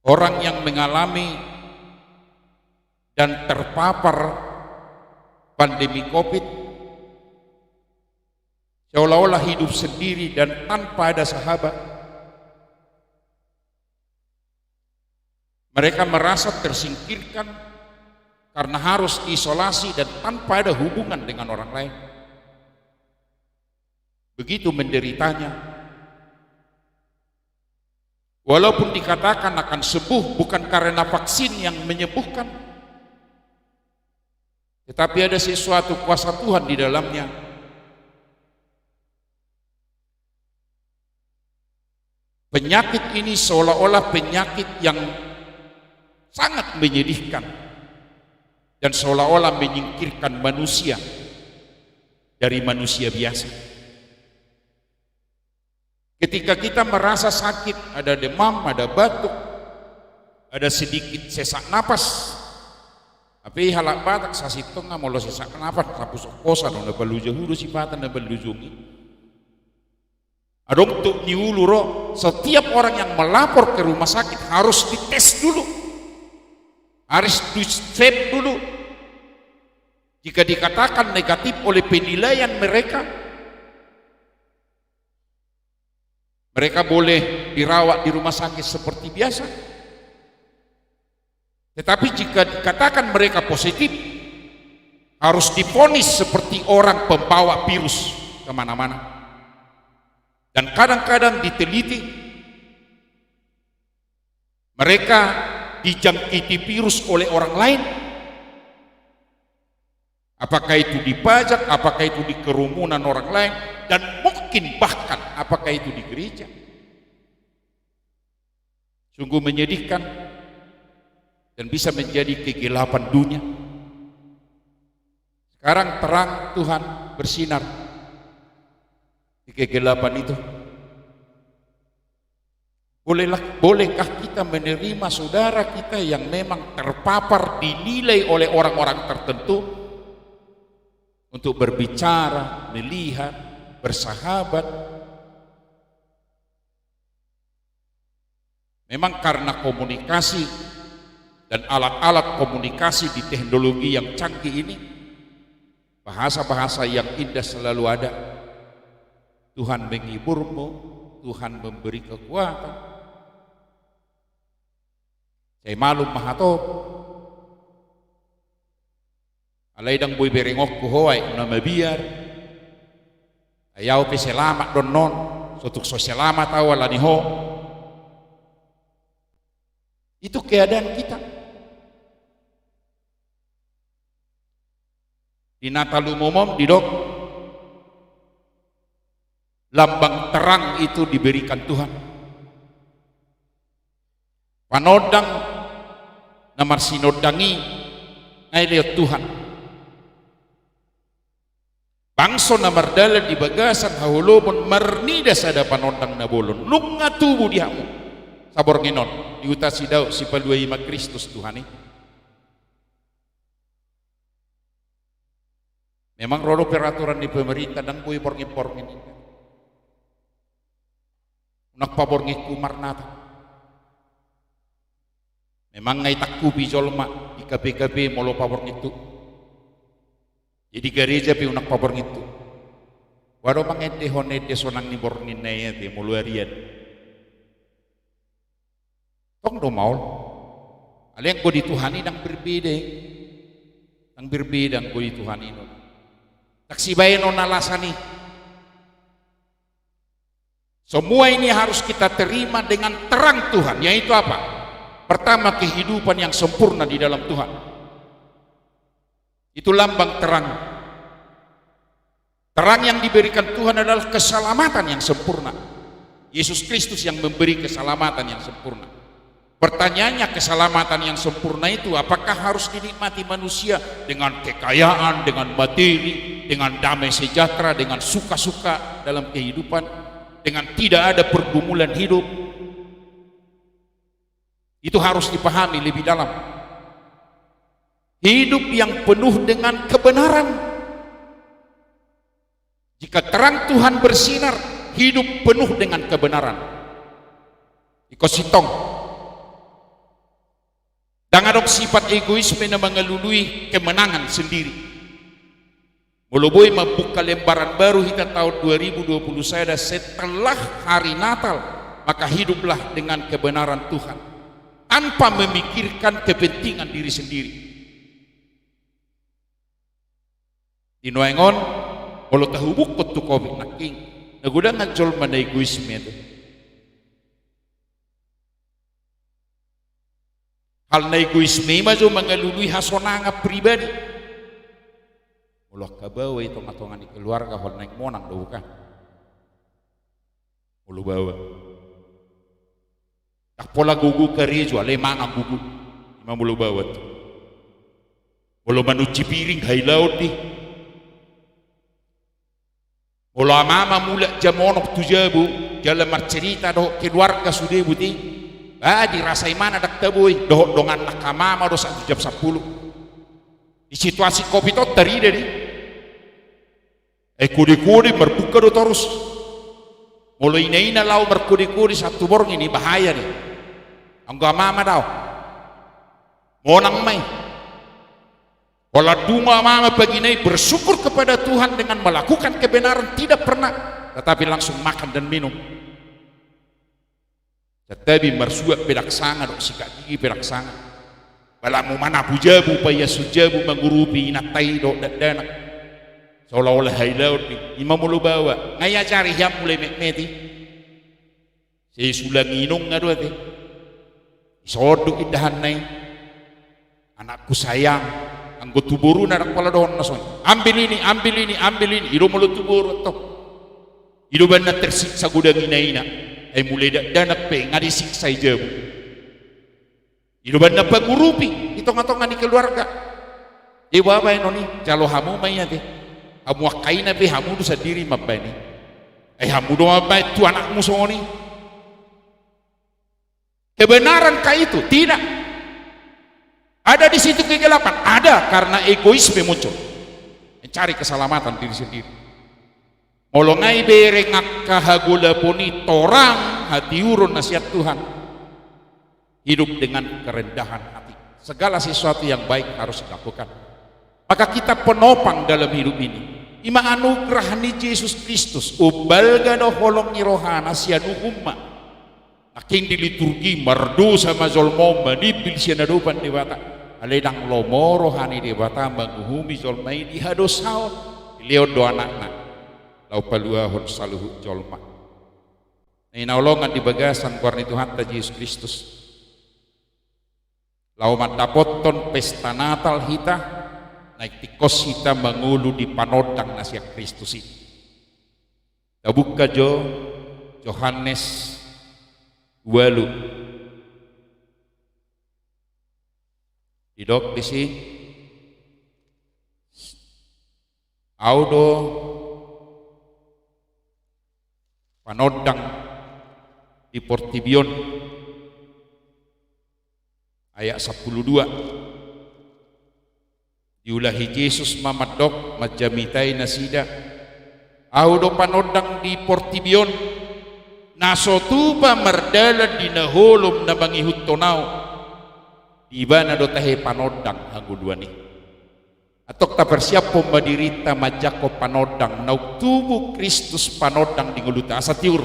Orang yang mengalami dan terpapar pandemi covid seolah-olah hidup sendiri dan tanpa ada sahabat. Mereka merasa tersingkirkan karena harus isolasi dan tanpa ada hubungan dengan orang lain. Begitu menderitanya. Walaupun dikatakan akan sembuh, bukan karena vaksin yang menyembuhkan, tetapi ada sesuatu kuasa Tuhan di dalamnya. Penyakit ini seolah-olah penyakit yang sangat menyedihkan dan seolah-olah menyingkirkan manusia dari manusia biasa. Ketika kita merasa sakit, ada demam, ada batuk, ada sedikit sesak napas. Tapi halak Batak sasintongna molo sesak napas, sapusok posa do na baluja hudo sipata na balujungi. Adong tuk ni ulu ro, setiap orang yang melapor ke rumah sakit harus dites dulu. Harus di-swab dulu. Jika dikatakan negatif oleh penilaian mereka, mereka boleh dirawat di rumah sakit seperti biasa. Tetapi jika dikatakan mereka positif, harus divonis seperti orang pembawa virus kemana-mana. Dan kadang-kadang diteliti, mereka dijangkiti virus oleh orang lain. Apakah itu di pajak, apakah itu di kerumunan orang lain, dan mungkin bahkan apakah itu di gereja. Sungguh menyedihkan dan bisa menjadi kegelapan dunia. Sekarang terang Tuhan bersinar di kegelapan itu. Bolehlah, bolehkah kita menerima saudara kita yang memang terpapar, dinilai oleh orang-orang tertentu untuk berbicara, melihat, bersahabat? Memang karena komunikasi dan alat-alat komunikasi di teknologi yang canggih ini, bahasa-bahasa yang indah selalu ada. Tuhan menghiburmu, Tuhan memberi kekuatan. Sai malum ma hatop. Alai ndang boi berengonku ho aek na mabiar. Ai au pe selamat do annon. so tung so selamat au ala ni ho. Itu keadaan kita. Di Natal umum didok, lambang terang itu diberikan Tuhan. Panondang na marsinondang i, ngai lehon Tuhan. Bangso na mardalan di bagasan haholomon marnida sada panondang na bolon. Nunga tubu di hamu saborngin on, di huta si Daud, sipalua i ma Kristus Tuhan i. Memang ro do peraturan ni pemerintah, ndang boi borngin-borngin. Unang paborngin hu marnatal. Memang nga itangkupi jolma di kafe-kafe molo paborngin hu. Jadi gareja pe unang paborngin hu. Boha do mangendehon ende sonang ni borngin na i ate molo arian. Tong do maol. Alai anggo di Tuhan i ndang berbeda i. Ndang berbeda anggo di Tuhan i. Ndang sibaenon alasan i. Semua ini harus kita terima dengan terang Tuhan, yaitu apa? Pertama, kehidupan yang sempurna di dalam Tuhan. Itu lambang terang. Terang yang diberikan Tuhan adalah keselamatan yang sempurna. Yesus Kristus yang memberi keselamatan yang sempurna. Pertanyaannya, keselamatan yang sempurna itu apakah harus dinikmati manusia dengan kekayaan, dengan materi, dengan damai sejahtera, dengan suka-suka dalam kehidupan, dengan tidak ada pergumulan hidup? Itu harus dipahami lebih dalam. Hidup yang penuh dengan kebenaran. Jika terang Tuhan bersinar, hidup penuh dengan kebenaran. Ingkon sintong. Ndang adong sifat egoisme na mangalului kemenangan sendiri. Molo boi mambuka lembaran baru hita tahun dua ribu dua puluh sada setelah hari Natal, maka hiduplah dengan kebenaran Tuhan, tanpa memikirkan kepentingan diri sendiri. Di nuaeng on, molo tahubukkon tu covid nangkin, na godang jolma na egoisme tu. Hal na egoisme i ma jo mangalului hasonangan pribadi. Molo angka baoa i tonga-tonga ni keluarga, hol naeng monang do bukan? Molo baoa. Ndang pola gogo karejo, alai mangan gogo. Ima molo baoa tu. Molo manunci piring hailaon di. Molo amama mulak jam onom tu jabu, jala marcerita dohot keluarga sude buti. Ba dirasa imana ndang tabo i, dohot dongan nang amama do saat tu jam sampulu. Di situasi covid on tarida di. Ai kode-kode marbuka do torus. Molo ina-ina laho markode-kode sahat tu borngin i bahaya ni. Anggo amama dao. Monang ma i. Pola dung amama pagi na i bersyukur kepada Tuhan dengan melakukan kebenaran tidak pernah, tetapi langsung makan dan minum. Santabi marsuat pe ndang sanga dohot sikat gigi pe ndang sanga. Balamu manapu jabu, paiason jabu, mangurupi inanta i dohot dakdanak. Seolah-olah hailaon di, ima molo baoa, nga iajari hian mulai metmet i. Sai sulang inong nga do ate. Ison do indahanna i. Anakku sayang, anggo tu boruna ndang pola dohonna songon i. Ambil ini, ambil ini, ambil ini. I do molo tu boru antong. I do umbahen na tersiksa godang ina-ina. Ai mulai dakdanak pe nga disiksa i jabu. I do umbahen na pangurupi di tonga-tonga ni keluarga. Iba baenon i, jalo hamu ma i ate. Hamu angka ina pe hamu do sandiri mambaen i. Ai hamu do mambaen tu anakmu songon i. Kebenaran kah itu? Tidak. Ada di situ kegelapan? Ada, karena egoisme muncul. Mencari keselamatan diri sendiri. Molo nga ibereng angka hagolapon i torang hatiuron na sian Tuhan. Hidup dengan kerendahan hati. Segala sesuatu yang baik harus dilakukan. Maka kita penopang dalam hidup ini. Ima anugerah ni Jesus Kristus, umbalga do holong ni rohana sian uhumna. Nangkin di liturgi, mardosa ma jolma on, manimbil sian adopan Debata. Alai ndang lomo roha ni Debata manguhumi jolma i di hadosaon. Dilehon do anakna laho paluahon saluhut jolma. Hinaholongan di bagasan goar ni Tuhanta Jesus Kristus, laho mandapothon pesta Natal hita, naeng tingkos hita mangolu di panondang na sian Kristus i. Tabuka jo Johannes ualu. Didok disi, Au do panondang di portibi on. Ayat sampulu dua. Diulahi Jesus ma mandok, manjamitai nasida, Au do panondang di portibi on, na so tupa mardalan di na holom na mangihuthon Au. Di Ibana do tahe panondang hangoluan i. Antong taparsiaphon ma dirinta manjangkon panondang, naung tubu Kristus panondang di ngolunta, asa tiur.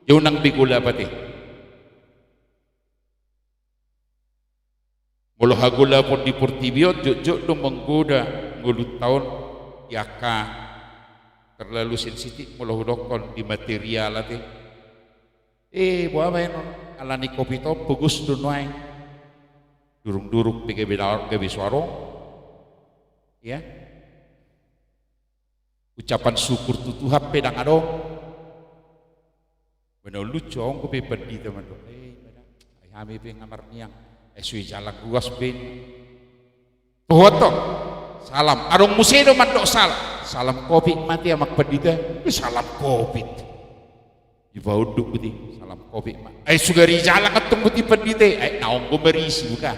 Ia unang be golap ate. Molo hagolapon di portibi on, jotjot do manggoda ngolunta on di angka terlalu sensitif molo hudokkon di material ate. Eh, boha baenon, ala ni covid on pogos do nuaeng. Durung-durung pe gabe da-, gabe so adong. Ia. Ucapan syukur tu Tuhan pe ndang adong. Baenon lucu, adong dope pandita mandok, eh, ima da, ai hami pe nga marniang, ai so i jalang ruas be. Toho antong. Salam. Adong muse do mandok salam. Salam covid ma ate amang pandita. Eh, salam covid. Dipaunduk buti. Salam covid ma. Ai so gari jalang antong buti pandita i. Ai naung do marisi buka.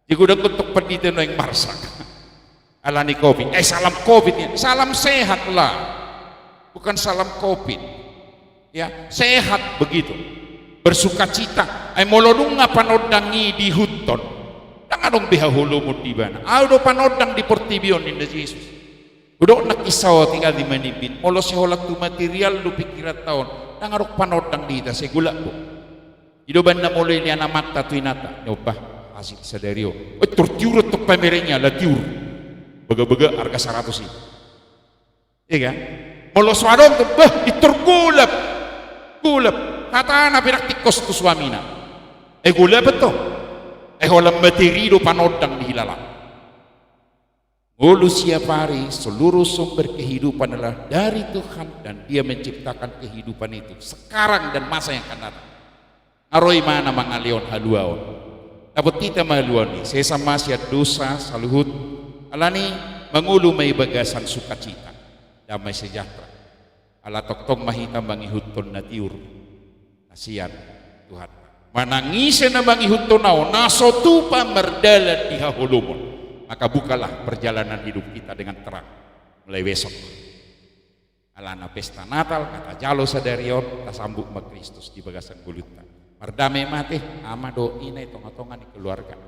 Jadi godang antong pandita nuaeng marsak. Ala ni covid. Ai salam covid i. Salam sehat lah. Bukan salam covid. Ya, sehat begitu. Bersukacita. Ai molo nunga panondang i diihuthon, ndang adong be haholomon di Ibana. Au do panondang di portibi on, ninna Jesus. Hudok nangkin saotik, atik manimbit. Molo sai holan tu material do pingkiranta on, ndang adong panondang di hita, sai golap do. I do umbahen na molo dilehon amanta tu inanta, nyoba hasil sadari on. Eh, tor tiur antong pamereng i, ala tiur. Baga-baga arga saratus i. Ia kan? Molo so adong tu, bah, i tor golap. Golap. Hatana pe ndang tingkos tu suamina. Eh, golap antong. Eh, holan materi do panondang dihilala. Ngolu siap hari, seluruh sumber kehidupan adalah dari Tuhan dan Dia menciptakan kehidupan itu sekarang dan masa yang akan datang. Nga ro ibana mangalehon haluaon. Dapot hita ma haluaon i, sesa ma sian dosa saluhut. Alani, mangolu ma i bagasan sukacita, damai sejahtera. Ala tongtong ma hita mangihuthon na tiur na sian Tuhan. Manang ise na mangihuthon Au, na so tupa mardalan di haholomon, maka bukalah perjalanan hidup kita dengan terang mulai besok. Alana pesta Natal, nga tajalo sadari on, tasambut ma Kristus di bagasan ngolunta. Mardame ma ate, ama dohot ina i tongatonga ni keluarga.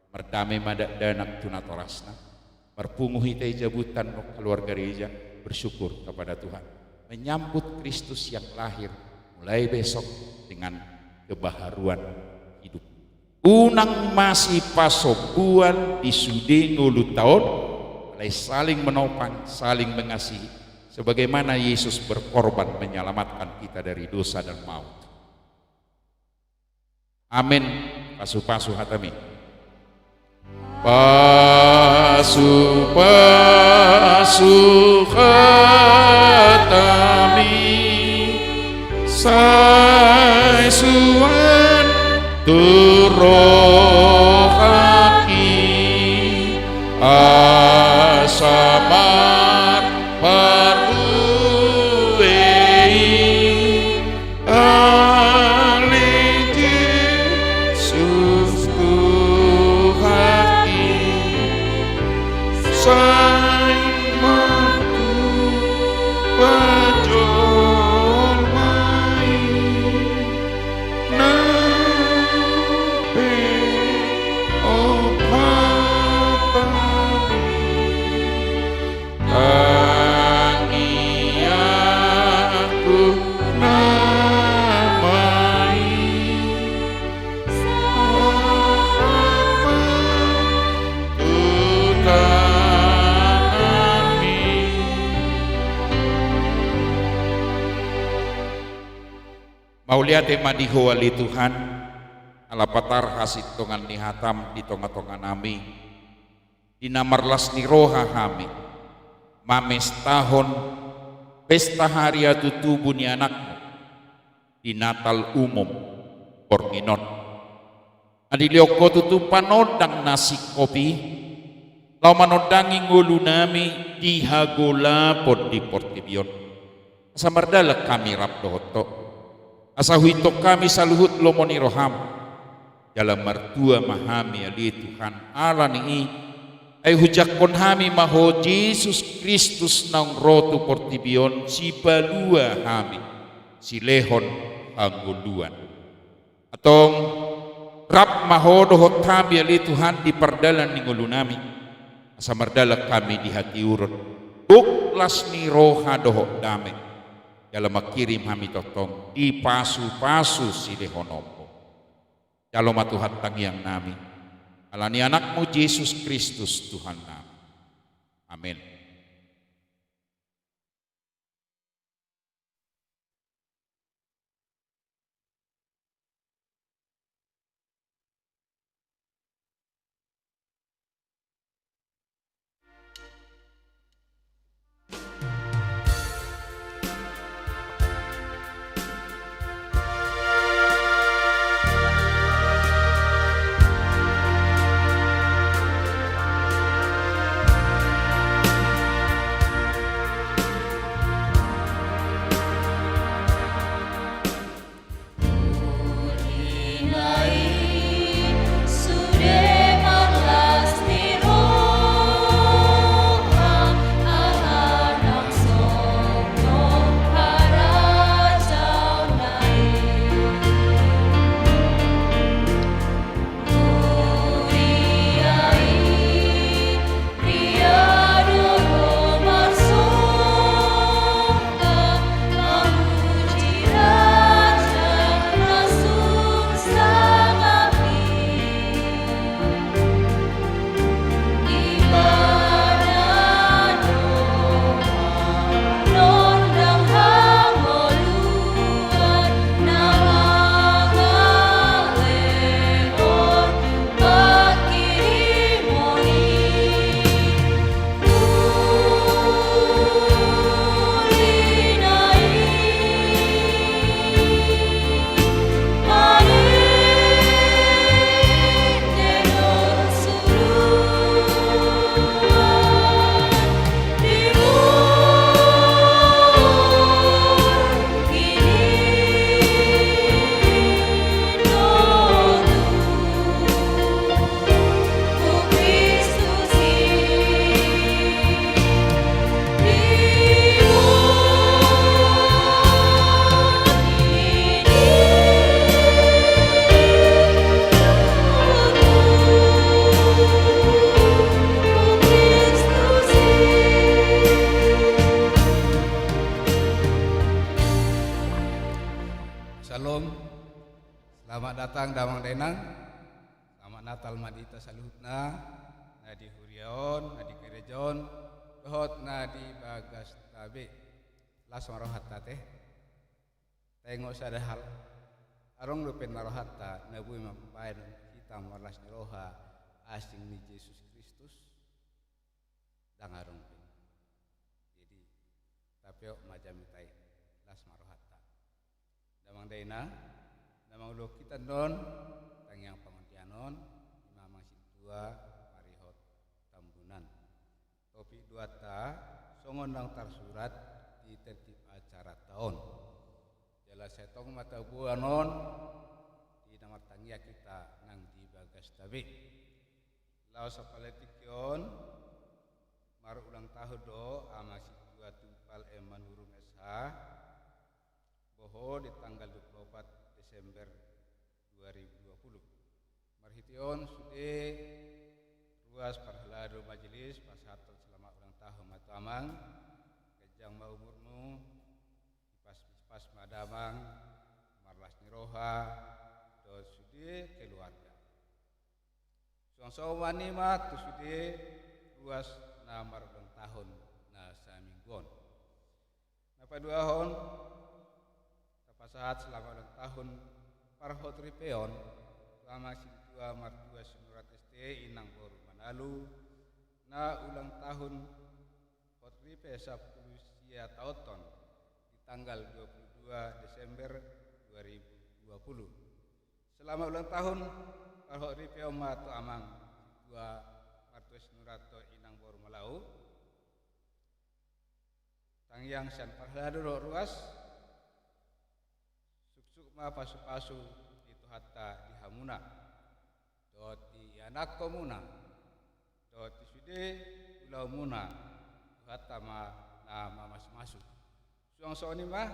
Mardame ma dakdanak tu natorasna. Marpungu hita i jabutan dohot keluarga gereja, bersyukur kepada Tuhan. Menyambut Kristus yang lahir mulai besok dengan kebaharuan hidup. Unang masipasombuan di sude ngolunta on, alai saling menopang, saling mengasihi, sebagaimana Yesus berkorban menyelamatkan kita dari dosa dan maut. Amen. Pasupasu hatami. Pasupasu hatami, sai suan tu rohangki, asa marparlue i. Ale Jesus Tuhanki, sai ma tu pajolmai, nang pe Mauliate ma di Ho ale Tuhan, ala patar hasintongan ni hataM di tonga-tonga nami, di na marlas ni roha hami mamestahon pesta hariatu tubu ni AnakMu di Natal umum borngin on. Dilehon Ho tutu panondang na singkop i, laho manondangi ngolu nami di hagolapon di portibi on. Asa mardalan hami rap dohot Ho. Asa huihuthon hami saluhut lomo ni rohaM. Jala martua ma hami ale Tuhan ala ni i, ai hujangkon hami ma Ho Jesus Kristus naung ro tu portibi on sipalua hami, silehon hangoluan. Antong, rap ma Ho dohot hami ale Tuhan di pardalan ni ngolu nami. Asa mardalan hami di hatiuron, gok las ni roha dohot dame. Jala mangkirim hami tongtong di pasu-pasu silehononMu. Jalo ma Tuhan tangiang nami, ala ni AnakMu Jesus Kristus Tuhan nami. Amen. Syalom. Selamat datang damang dainang. Selamat Natal ma di hita saluhutna, na di huria on, na di gereja on, dohot na di bagasta be. Las ma rohanta ate. Taingot sada hal. Adong dope na rohanta na boi mambahen hita marlas ni roha asing ni Jesus Kristus? Ndang adong be. Jadi, tapeop ma jamita i, las ma rohanta. Damang dainang, na mangulahon hita annon tangiang pangondian on, i ma amang sintua marihot Tambunan. Topik duanta, songon naung tarsurat di tertib acaranta on. Jala sai tong ma taboan on di na martangiang hita nang di bagasta be. Laos sapala tingki on, marulang tahun do amang sintua Tumpal M Manurung S H, boho di tanggal dua puluh opat Desember dua ribu dua puluh. Marhite on sude ruas parhalado majelis pasahathon selamat ulang tahun ma tu amang, ganjang ma umurmu, dipas-, dipas ma damang, marlas ni roha dohot sude keluarga. Suang somal ma tu sude ruas na marulang tahun na saminggu on. Na paduahon, tapas Sahat selama ulang tahun parhot ripeon tu amang sintua martua Sinurat S T, inang boru Manalu, na ulang tahun hot ripe sampulu sia taonhon di tanggal dua puluh dua Desember dua ribu dua puluh. Selama ulang tahun parhot ripeon ma tu amang sintua martua Sinurat dohot inang boru Manalu. Tangiang sian parhalado dohot ruas, suksuk ma pasupasu ni Tuhanta di hamuna dohot di ianakhonmuna dohot di sude ulaonmuna, Tuhanta ma na mamasumasu. Suang songon i ma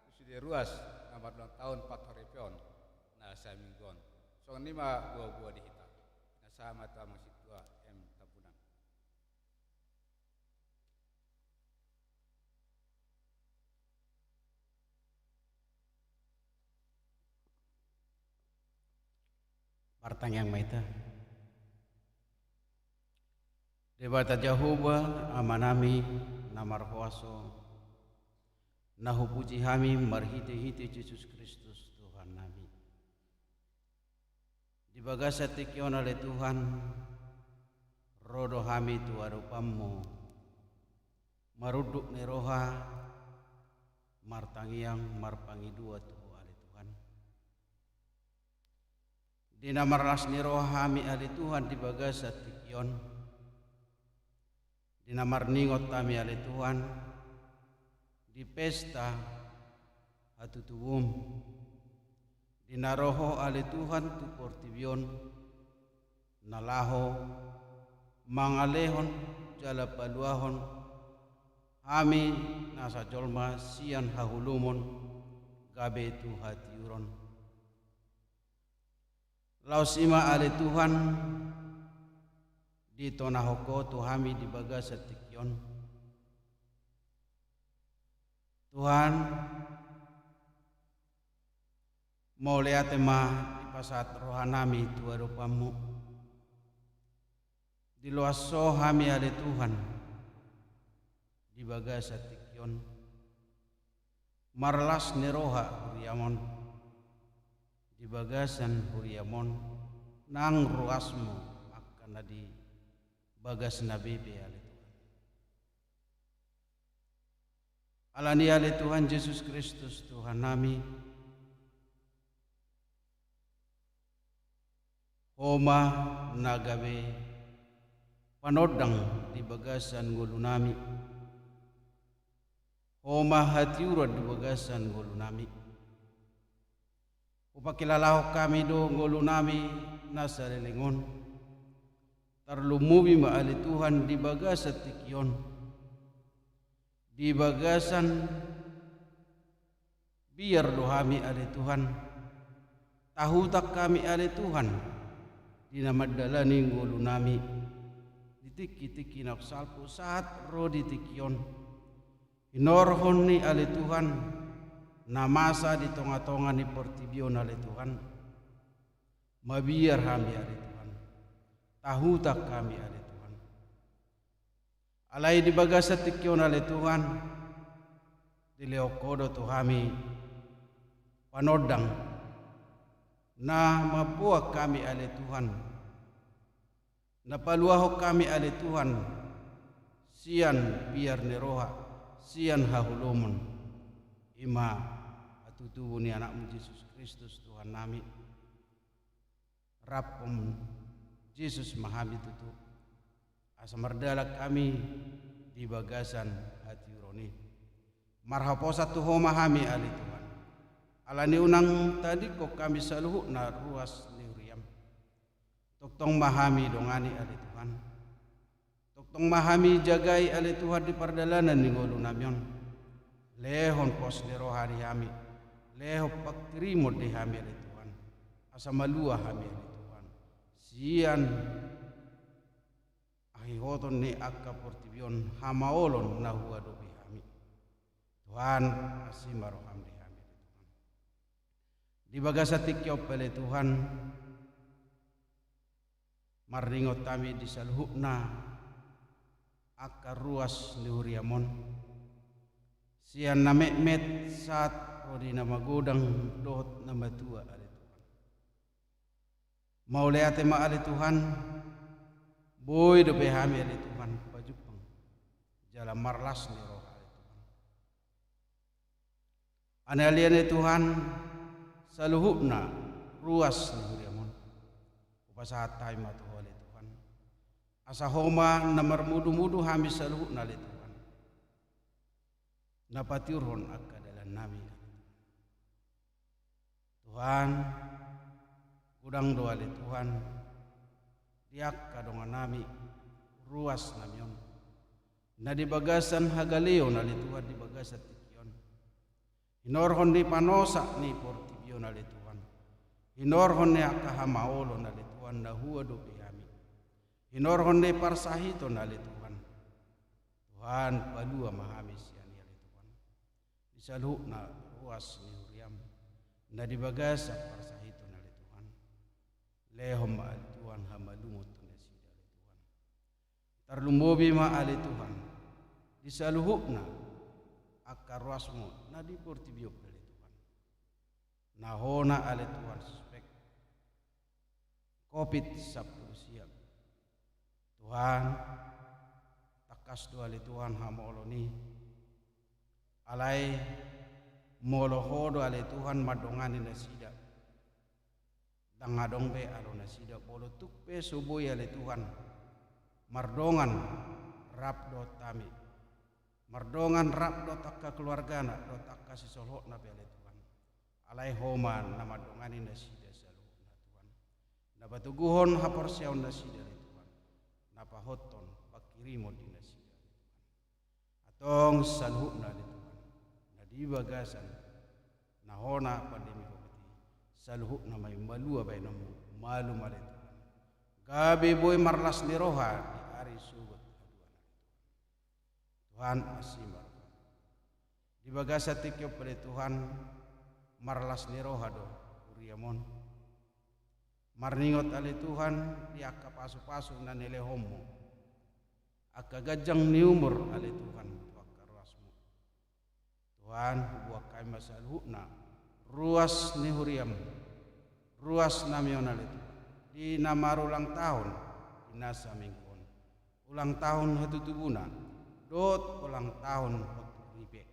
tu sude ruas na marulang tahun parhot ripeon na saminggu on. Songon i ma boaboa di hita. Na sahat ma tu amang sintua M Tambunan. Martangiang ma hita. Debata Jahowa, Amanami na marhuaso, na hupuji hami marhitehite Jesus Kristus Tuhannami. Di bagasan tingki on ale Tuhan, ro do hami tu adopanMu, marunduk ni roha, martangiang, marpangidua tu Ho ale Tuhan. Di na marlas ni roha hami ale Tuhan di bagasan tingki on, di na marningot hami ale Tuhan, di pesta hatutubuM, di na ro Ho ale Tuhan tu portibi on, na laho mangalehon jala paluahon hami nasa jolma sian haholomon gabe tu hatiuron. Laos i ma ale Tuhan, ditonahon Ho tu hami di bagasan tingki on. Tuhan, mauliate ma dipasahat rohanami tu adopanMu. Diloas Ho hami ale Tuhan di bagasan tingki on. Marlas ni roha huriaM on di bagasan huriaM on, nang ruasMu angka na di bagasna be ale Tuhan. Alani ale Tuhan Jesus Kristus Tuhannami, Ho ma na gabe panondang di bagasan ngolunami. Ho ma hatiuron di bagasan ngolunami. Hupakilalahon hami do ngolunami na saleleng on. Tarlumobi ma ale Tuhan di bagasan tingki on. Di bagasan biar do hami ale Tuhan. Tahutan hami ale Tuhan, di na mandalani ngolunami di tingki-tingki na salpu sahat ro di tingki on. Hinorhon ni ale Tuhan na masa di tonga-tonga ni portibi on ale Tuhan. Mabiar hami ale Tuhan. Tahutan hami ale Tuhan. Alai di bagasan tingki on ale Tuhan, dilehon Ho do tu hami panondang na mamboan hami ale Tuhan, na paluahon hami ale Tuhan sian biar ni roha, sian haholomon. I ma hatutubu ni AnakMu Jesus Kristus Tuhannami. Raphon Jesus ma hami tutu, asa mardalan hami di bagasan hatiuron i. Marhaposan tu Ho ma hami ale Tuhan. Alani unang tadingkon hami saluhutna ruas ni huriaM. Tongtong ma hami dongani ale Tuhan. Tongtong ma hami jagai ale Tuhan di pardalanan ni ngolunami on. Lehon pos ni roha di hami. Lehon panghirimon di hami ale Tuhan. Asa malua hami ale Tuhan sian hahihoton ni angka portibi on, hamaolon na huadopi hami. Tuhan, asi ma rohaM di hami ale Tuhan. Di bagasan tingki on pe ale Tuhan, marningot hami di saluhutna angka ruas ni huriaM on. Sian na metmet sahat Ro di na magodang dohot na matua ale Tuhan. Mauliate ma ale Tuhan, boi dope hami ale Tuhan pajumpang jala marlas ni roha ale Tuhan. Aleale ale Tuhan, saluhutna ruas ni huriam on. Hupasahat hami ma tu Ho ale Tuhan. Asa Ho ma na marmudumudu hami saluhutna ale Tuhan. Na patiurhon angka dalannami. Tuhan, godang do ale Tuhan, di angka dongannami, ruasnami on. Na di bagasan hagaleon ale Tuhan di bagasan tingki on. Hinorhon ni panosak ni portibi on ale Tuhan. Hinorhon ni angka hamaolon ale Tuhan na huadopi hami. Hinorhon ni parsahiton ale Tuhan. Tuhan, palua ma hami sian i ale Tuhan. Di saluhutna ruas ni huriam, na di bagasan parsahiton ale Tuhan. Lehon ma ale Tuhan hamalumon tu nasida ale Tuhan. Tarlumobi ma ale Tuhan, di saluhutna angka ruasmu na di portibi on pe ale Tuhan. Na hona ale Tuhan suspek Covid sampulu sia. Tuhan, tangkas do ale Tuhan hamaolon i. Alai molo Ho do ale Tuhan mandongani nasida. Ndang adong be alo nasida molo tung pe so boi ale Tuhan mardongan rap dohot hami. Mardongan rap dohot angka keluargana dohot angka sisolhotna pe ale Tuhan. Alai Ho ma na mandongani nasida saluhutna Tuhan. Na patoguhon haporseaon nasida ale Tuhan. Na pahothon pangkirimon di nasida ale Tuhan. Antong saluhutna ale Tuhan. Na di bagasan na hona pandemi Covid i, saluhutna ma i malua baenonmu, malum ale Tuhan. Gabe boi marlas ni roha di ari sogot haduan ale Tuhan. Tuhan, asi ma roham. Di bagasan tingki on pe ale Tuhan, marlas ni roha do huriam on. Marningot ale Tuhan di angka pasupasu na nilehonmu. Angka ganjang ni umur ale Tuhan tu angka ruasmu. Tuhan, huboan hami ma saluhutna ruas ni huriam, ruasnami on ale Tuhan, di na marulang tahun di na saminggu on. Ulang tahun hatutubuna dohot ulang tahun hot ripe.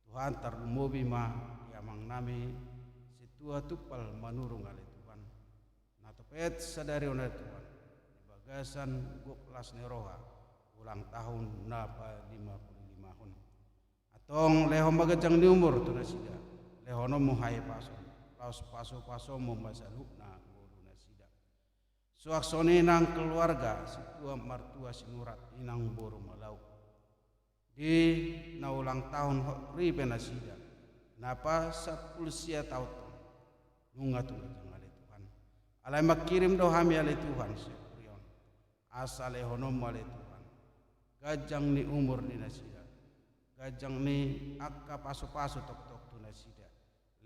Tuhan, tarlumobi ma di amangnami Sintua Tumpal Manurung ale Tuhan. Na topet sadari on ale Tuhan, di bagasan gok las ni roha ulang tahun na palima pulu limahon. Antong lehon ma ganjang ni umur tu nasida, lehononmu hahipason, laos pasupasonmu ma saluhutna ngolu nasida. Suang songon i nang keluarga, sintua martua Sinurat, inang boru Malau. Di na ulang tahun hot ripe nasida, na pasampulu sia taon on, nunga tung ganjang ale Tuhan. Alai mangkirim do hami ale Tuhan sian huria on. Asa lehononmu ale Tuhan ganjang ni umur di nasida, ganjang ni angka pasupasu tongtong tu nasida,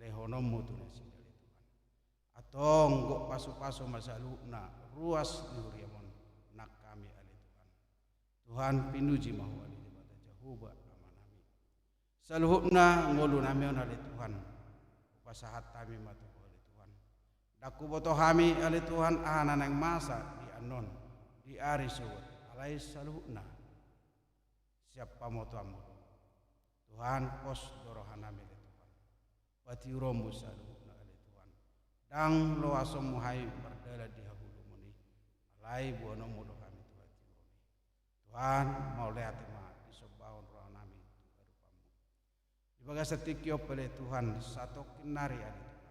lehononmu tu nasida ale Tuhan. Antong gok pasupasu ma saluhutna ruas ni huriam on nang hami ale Tuhan. Tuhan, pinuji ma Ho ale Debata Jahowa Amanami. Saluhutna ngolunami on ale Tuhan, hupasahat hami ma tu Ho ale Tuhan. Ndang huboto hami ale Tuhan aha na naeng masa di annon, di ari sogot, alai saluhutna sian pamotoanmu do. Tuhan, pos do rohanami ale Tuhan. Patiuronmu saluhutna ale Tuhan. Ndang loasonmu hami mardalan di hahulumon i, alai boanonmu do hami tu hatiuron i. Tuhan, mauliate ma disombahon rohanami tu adopanmu. Di bagasan tingki on pe ale Tuhan, satongkin nari ale Tuhan,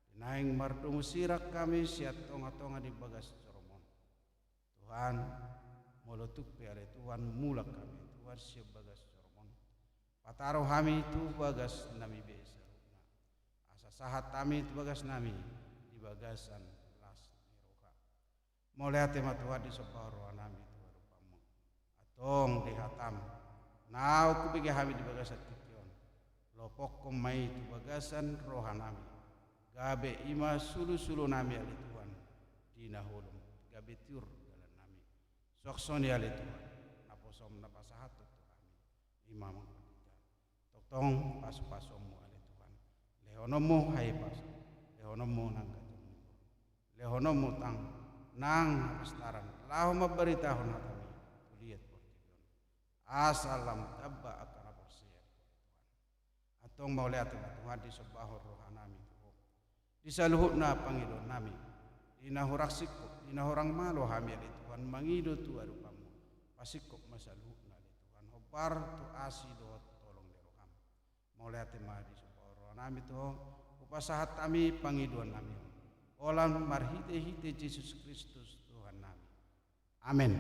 di naeng mardomu sirang hami sian tongatonga di bagas joromon. Tuhan, molo tung pe ale Tuhan mulak hami Tuhan sian bagas joromon, pataru hami tu bagasnami be saluhutna. Asa sahat hami tu bagasnami di bagasan las ni roha. Mauliate ma Tuhan disombahon rohanami tu adopanmu. Antong di hatam naung hubege hami di bagasan tingki on, lopokkon ma i tu bagasan rohanami. Gabe i ma sulusulunami ale Tuhan di na holom, gabe tiur dalannami. Suang songon i ale Tuhan, naposom na pasahathon tu hami, i ma mangkon hita. Tongtong pasupasonmu ale Tuhan. Lehononmu hahipason, lehononmu nang ganjang ni umur, lehononmu tang nang hapistaran, laho mambaritahon hataMi tu liat portibi on. Asa lam tamba angka na porsea tu Ho, Tuhan. Antong mauliate ma Tuhan, disombahon rohanami tu Ho di saluhutna pangidoannami, di na hurang singkop, di na hurang malo hami ale Tuhan mangido tu adopanMu. Pasingkop ma saluhutna ale Tuhan, hombar tu asi dohot holong ni rohaM. Mauliate ma, disombahon rohanami tu Ho, hupasahat hami pangidoannami on. Holan marhitehite Jesus Kristus Tuhannami. Amen.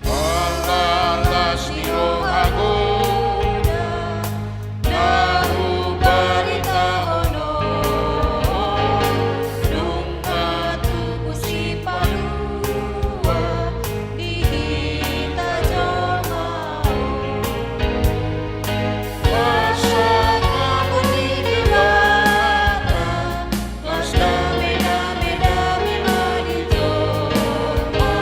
Ala las ni rohamu na hubaritahon on, nunga tubu Sipalua di hita jolma on. Pasangapon ni Debata, las dame, dame, dame ma di jolma.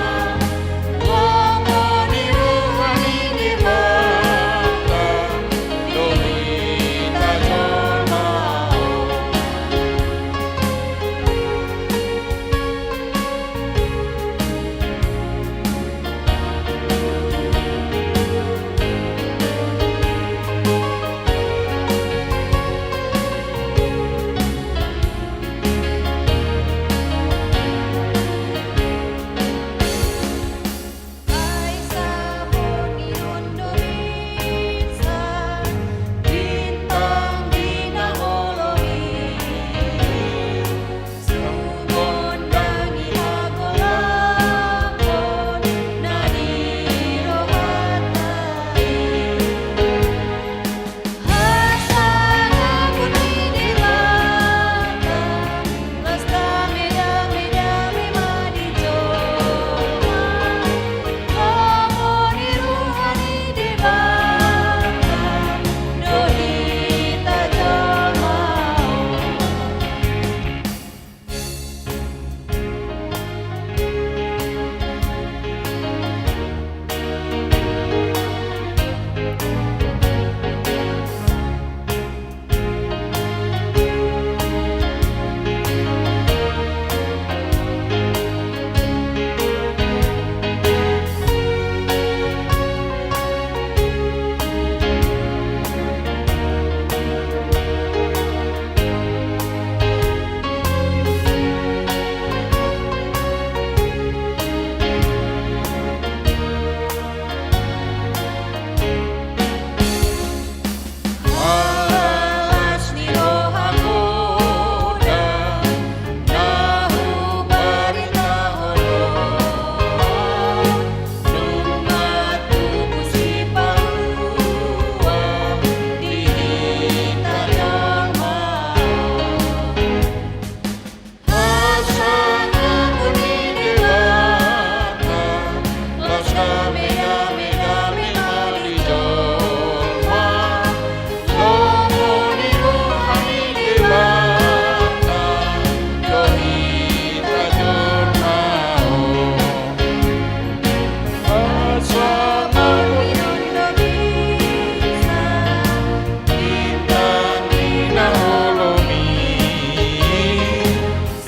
Lomo ni roha ni Debata do hita jolma on.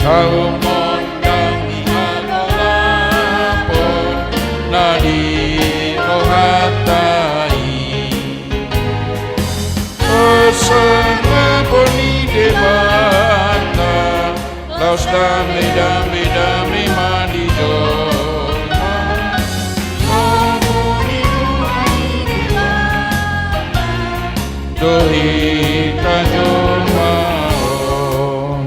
Saumondang ni hagolapon na di rohanta i. Pasangapon ni Debata, laos dame, dame, dame ma di jolma. Lomo ni roha ni Debata do hita jolma on.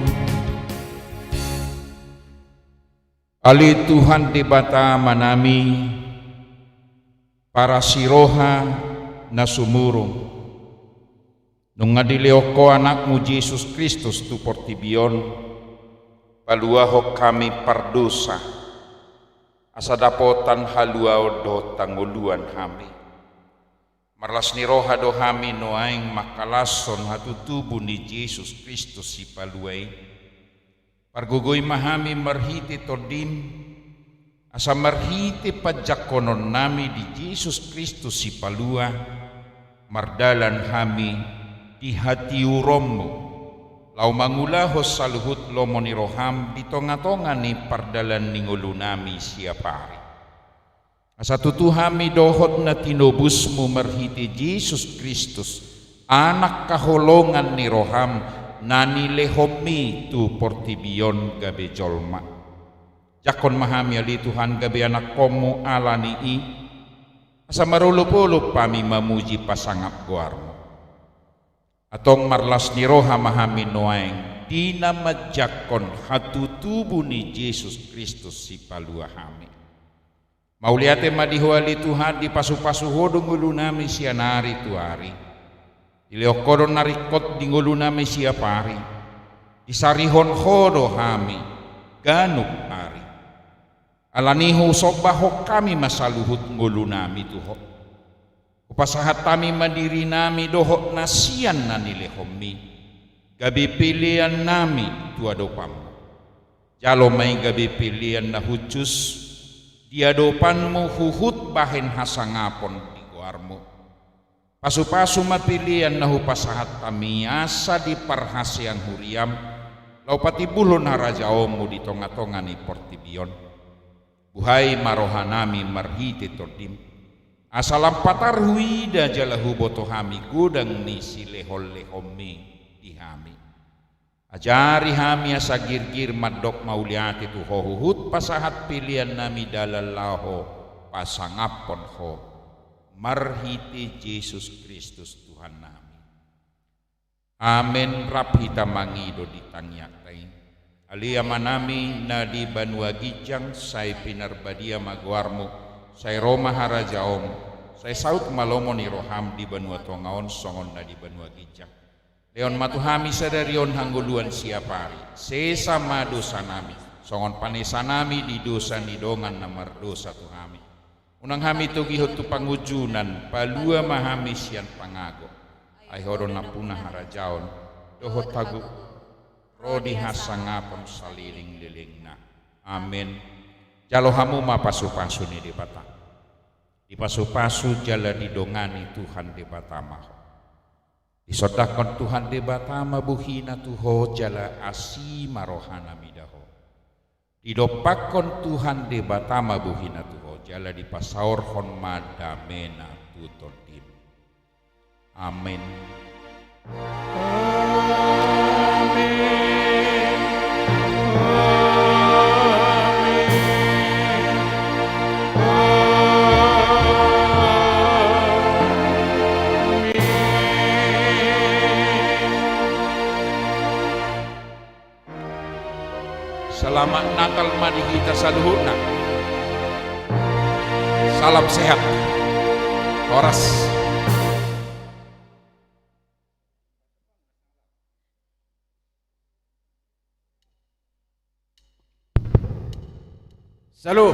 Ale Tuhan Debata Amanami, parasiroha na sumurung, nunga dilehon Ho Anakmu Jesus Kristus tu portibi on, paluahon hami pardosa, asa dapotan haluaon dohot hangoluan hami. Marlas ni roha do hami nuaeng mangkalashon hatutubu ni Jesus Kristus Sipalua i. Pargogoi ma hami marhite Tondim, asa marhite panjangkononnami di Jesus Kristus Sipalua, mardalan hami di hatiuronmu, laho mangulahon saluhut lomo ni roham di tongatonga ni pardalan ni ngolunami siapari. Asa tutu hami dohot na tinobusmu marhite Jesus Kristus, Anak haholongan ni roham, na nilehonmi tu portibi on gabe jolma. Jangkon ma hami ale Tuhan gabe anakkonmu ala ni i, asa marolopolop hami mamuji pasangap goarmu. Antong marlas ni roha ma hami nuaeng di na manjangkon hatutubu ni Jesus Kristus Sipalua hami. Mauliate ma di Ho ale Tuhan, dipasupasu Ho do ngolunami sian ari tu ari. Dilehon Ho do na ringkot di ngolunami siapari. Disarihon Ho do hami ganup ari. Ala ni i husombahon hami ma saluhut ngolunami tu Ho. Hupasahat hami ma dirinami dohot na sian na nilehonmi gabe peleannami tu adopanmu. Jalo ma i gabe pelean na hushus di adopanmu huhut bahen hasangapon di goarmu. Pasupasu ma pelean na hupasahat hami asa diparhaseang huriam, laho patimbulhon harajaonmu di tongatonga ni portibi on. Buhai ma rohanami marhite Tondim, asa lam patar huida jala huboto hami godang ni silehonlehonmi di hami. Ajari hami asa girgir mandok mauliate tu Ho huhut pasahat peleannami dalan laho pasangaphon Ho, marhite Jesus Kristus Tuhannami. Amen. Rap hita mangido di tangiangta i. Ale Amanami na di banua ginjang, sai pinarbadia ma goarmu, sai ro ma harajaonmu, sai saut ma lomo ni roham di banua tonga on songon na di banua ginjang. Lehon ma tu hami sadari on hangoluan siapari, sesa ma dosanami, songon panesanami di dosa ni dongan na mardosa tu hami. Unang hami togihon tu pangunjunan, palua ma hami sian pangago. Ai Ho do nampuna harajaon dohot hago ro di hasangapon salelenglelengna. Amen. Jalo hamu ma pasupasu ni Debata. Dipasupasu jala didongani Tuhan Debata ma ho. Disondangkon Tuhan Debata ma bohina tu ho jala asi ma rohana mida ho. Didompakkon Tuhan Debata ma bohina tu ho jala dipasaorhon ma damena tu tondim. Amen. Selamat Natal ma di hita saluhutna. Salam sehat. Horas. Salut.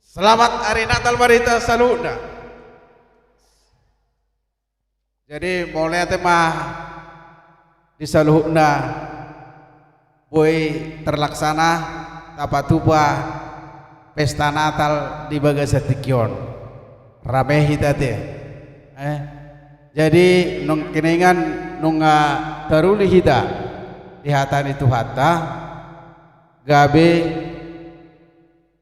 Selamat Hari Natal ma di hita saluhutna. Jadi mauliate ma di saluhutna, boi terlaksana tapatupa pesta Natal di bagasan tingki on. Rame hita te. Eh? Jadi nung keningan nunga taruli hita di hata ni Tuhanta, gabe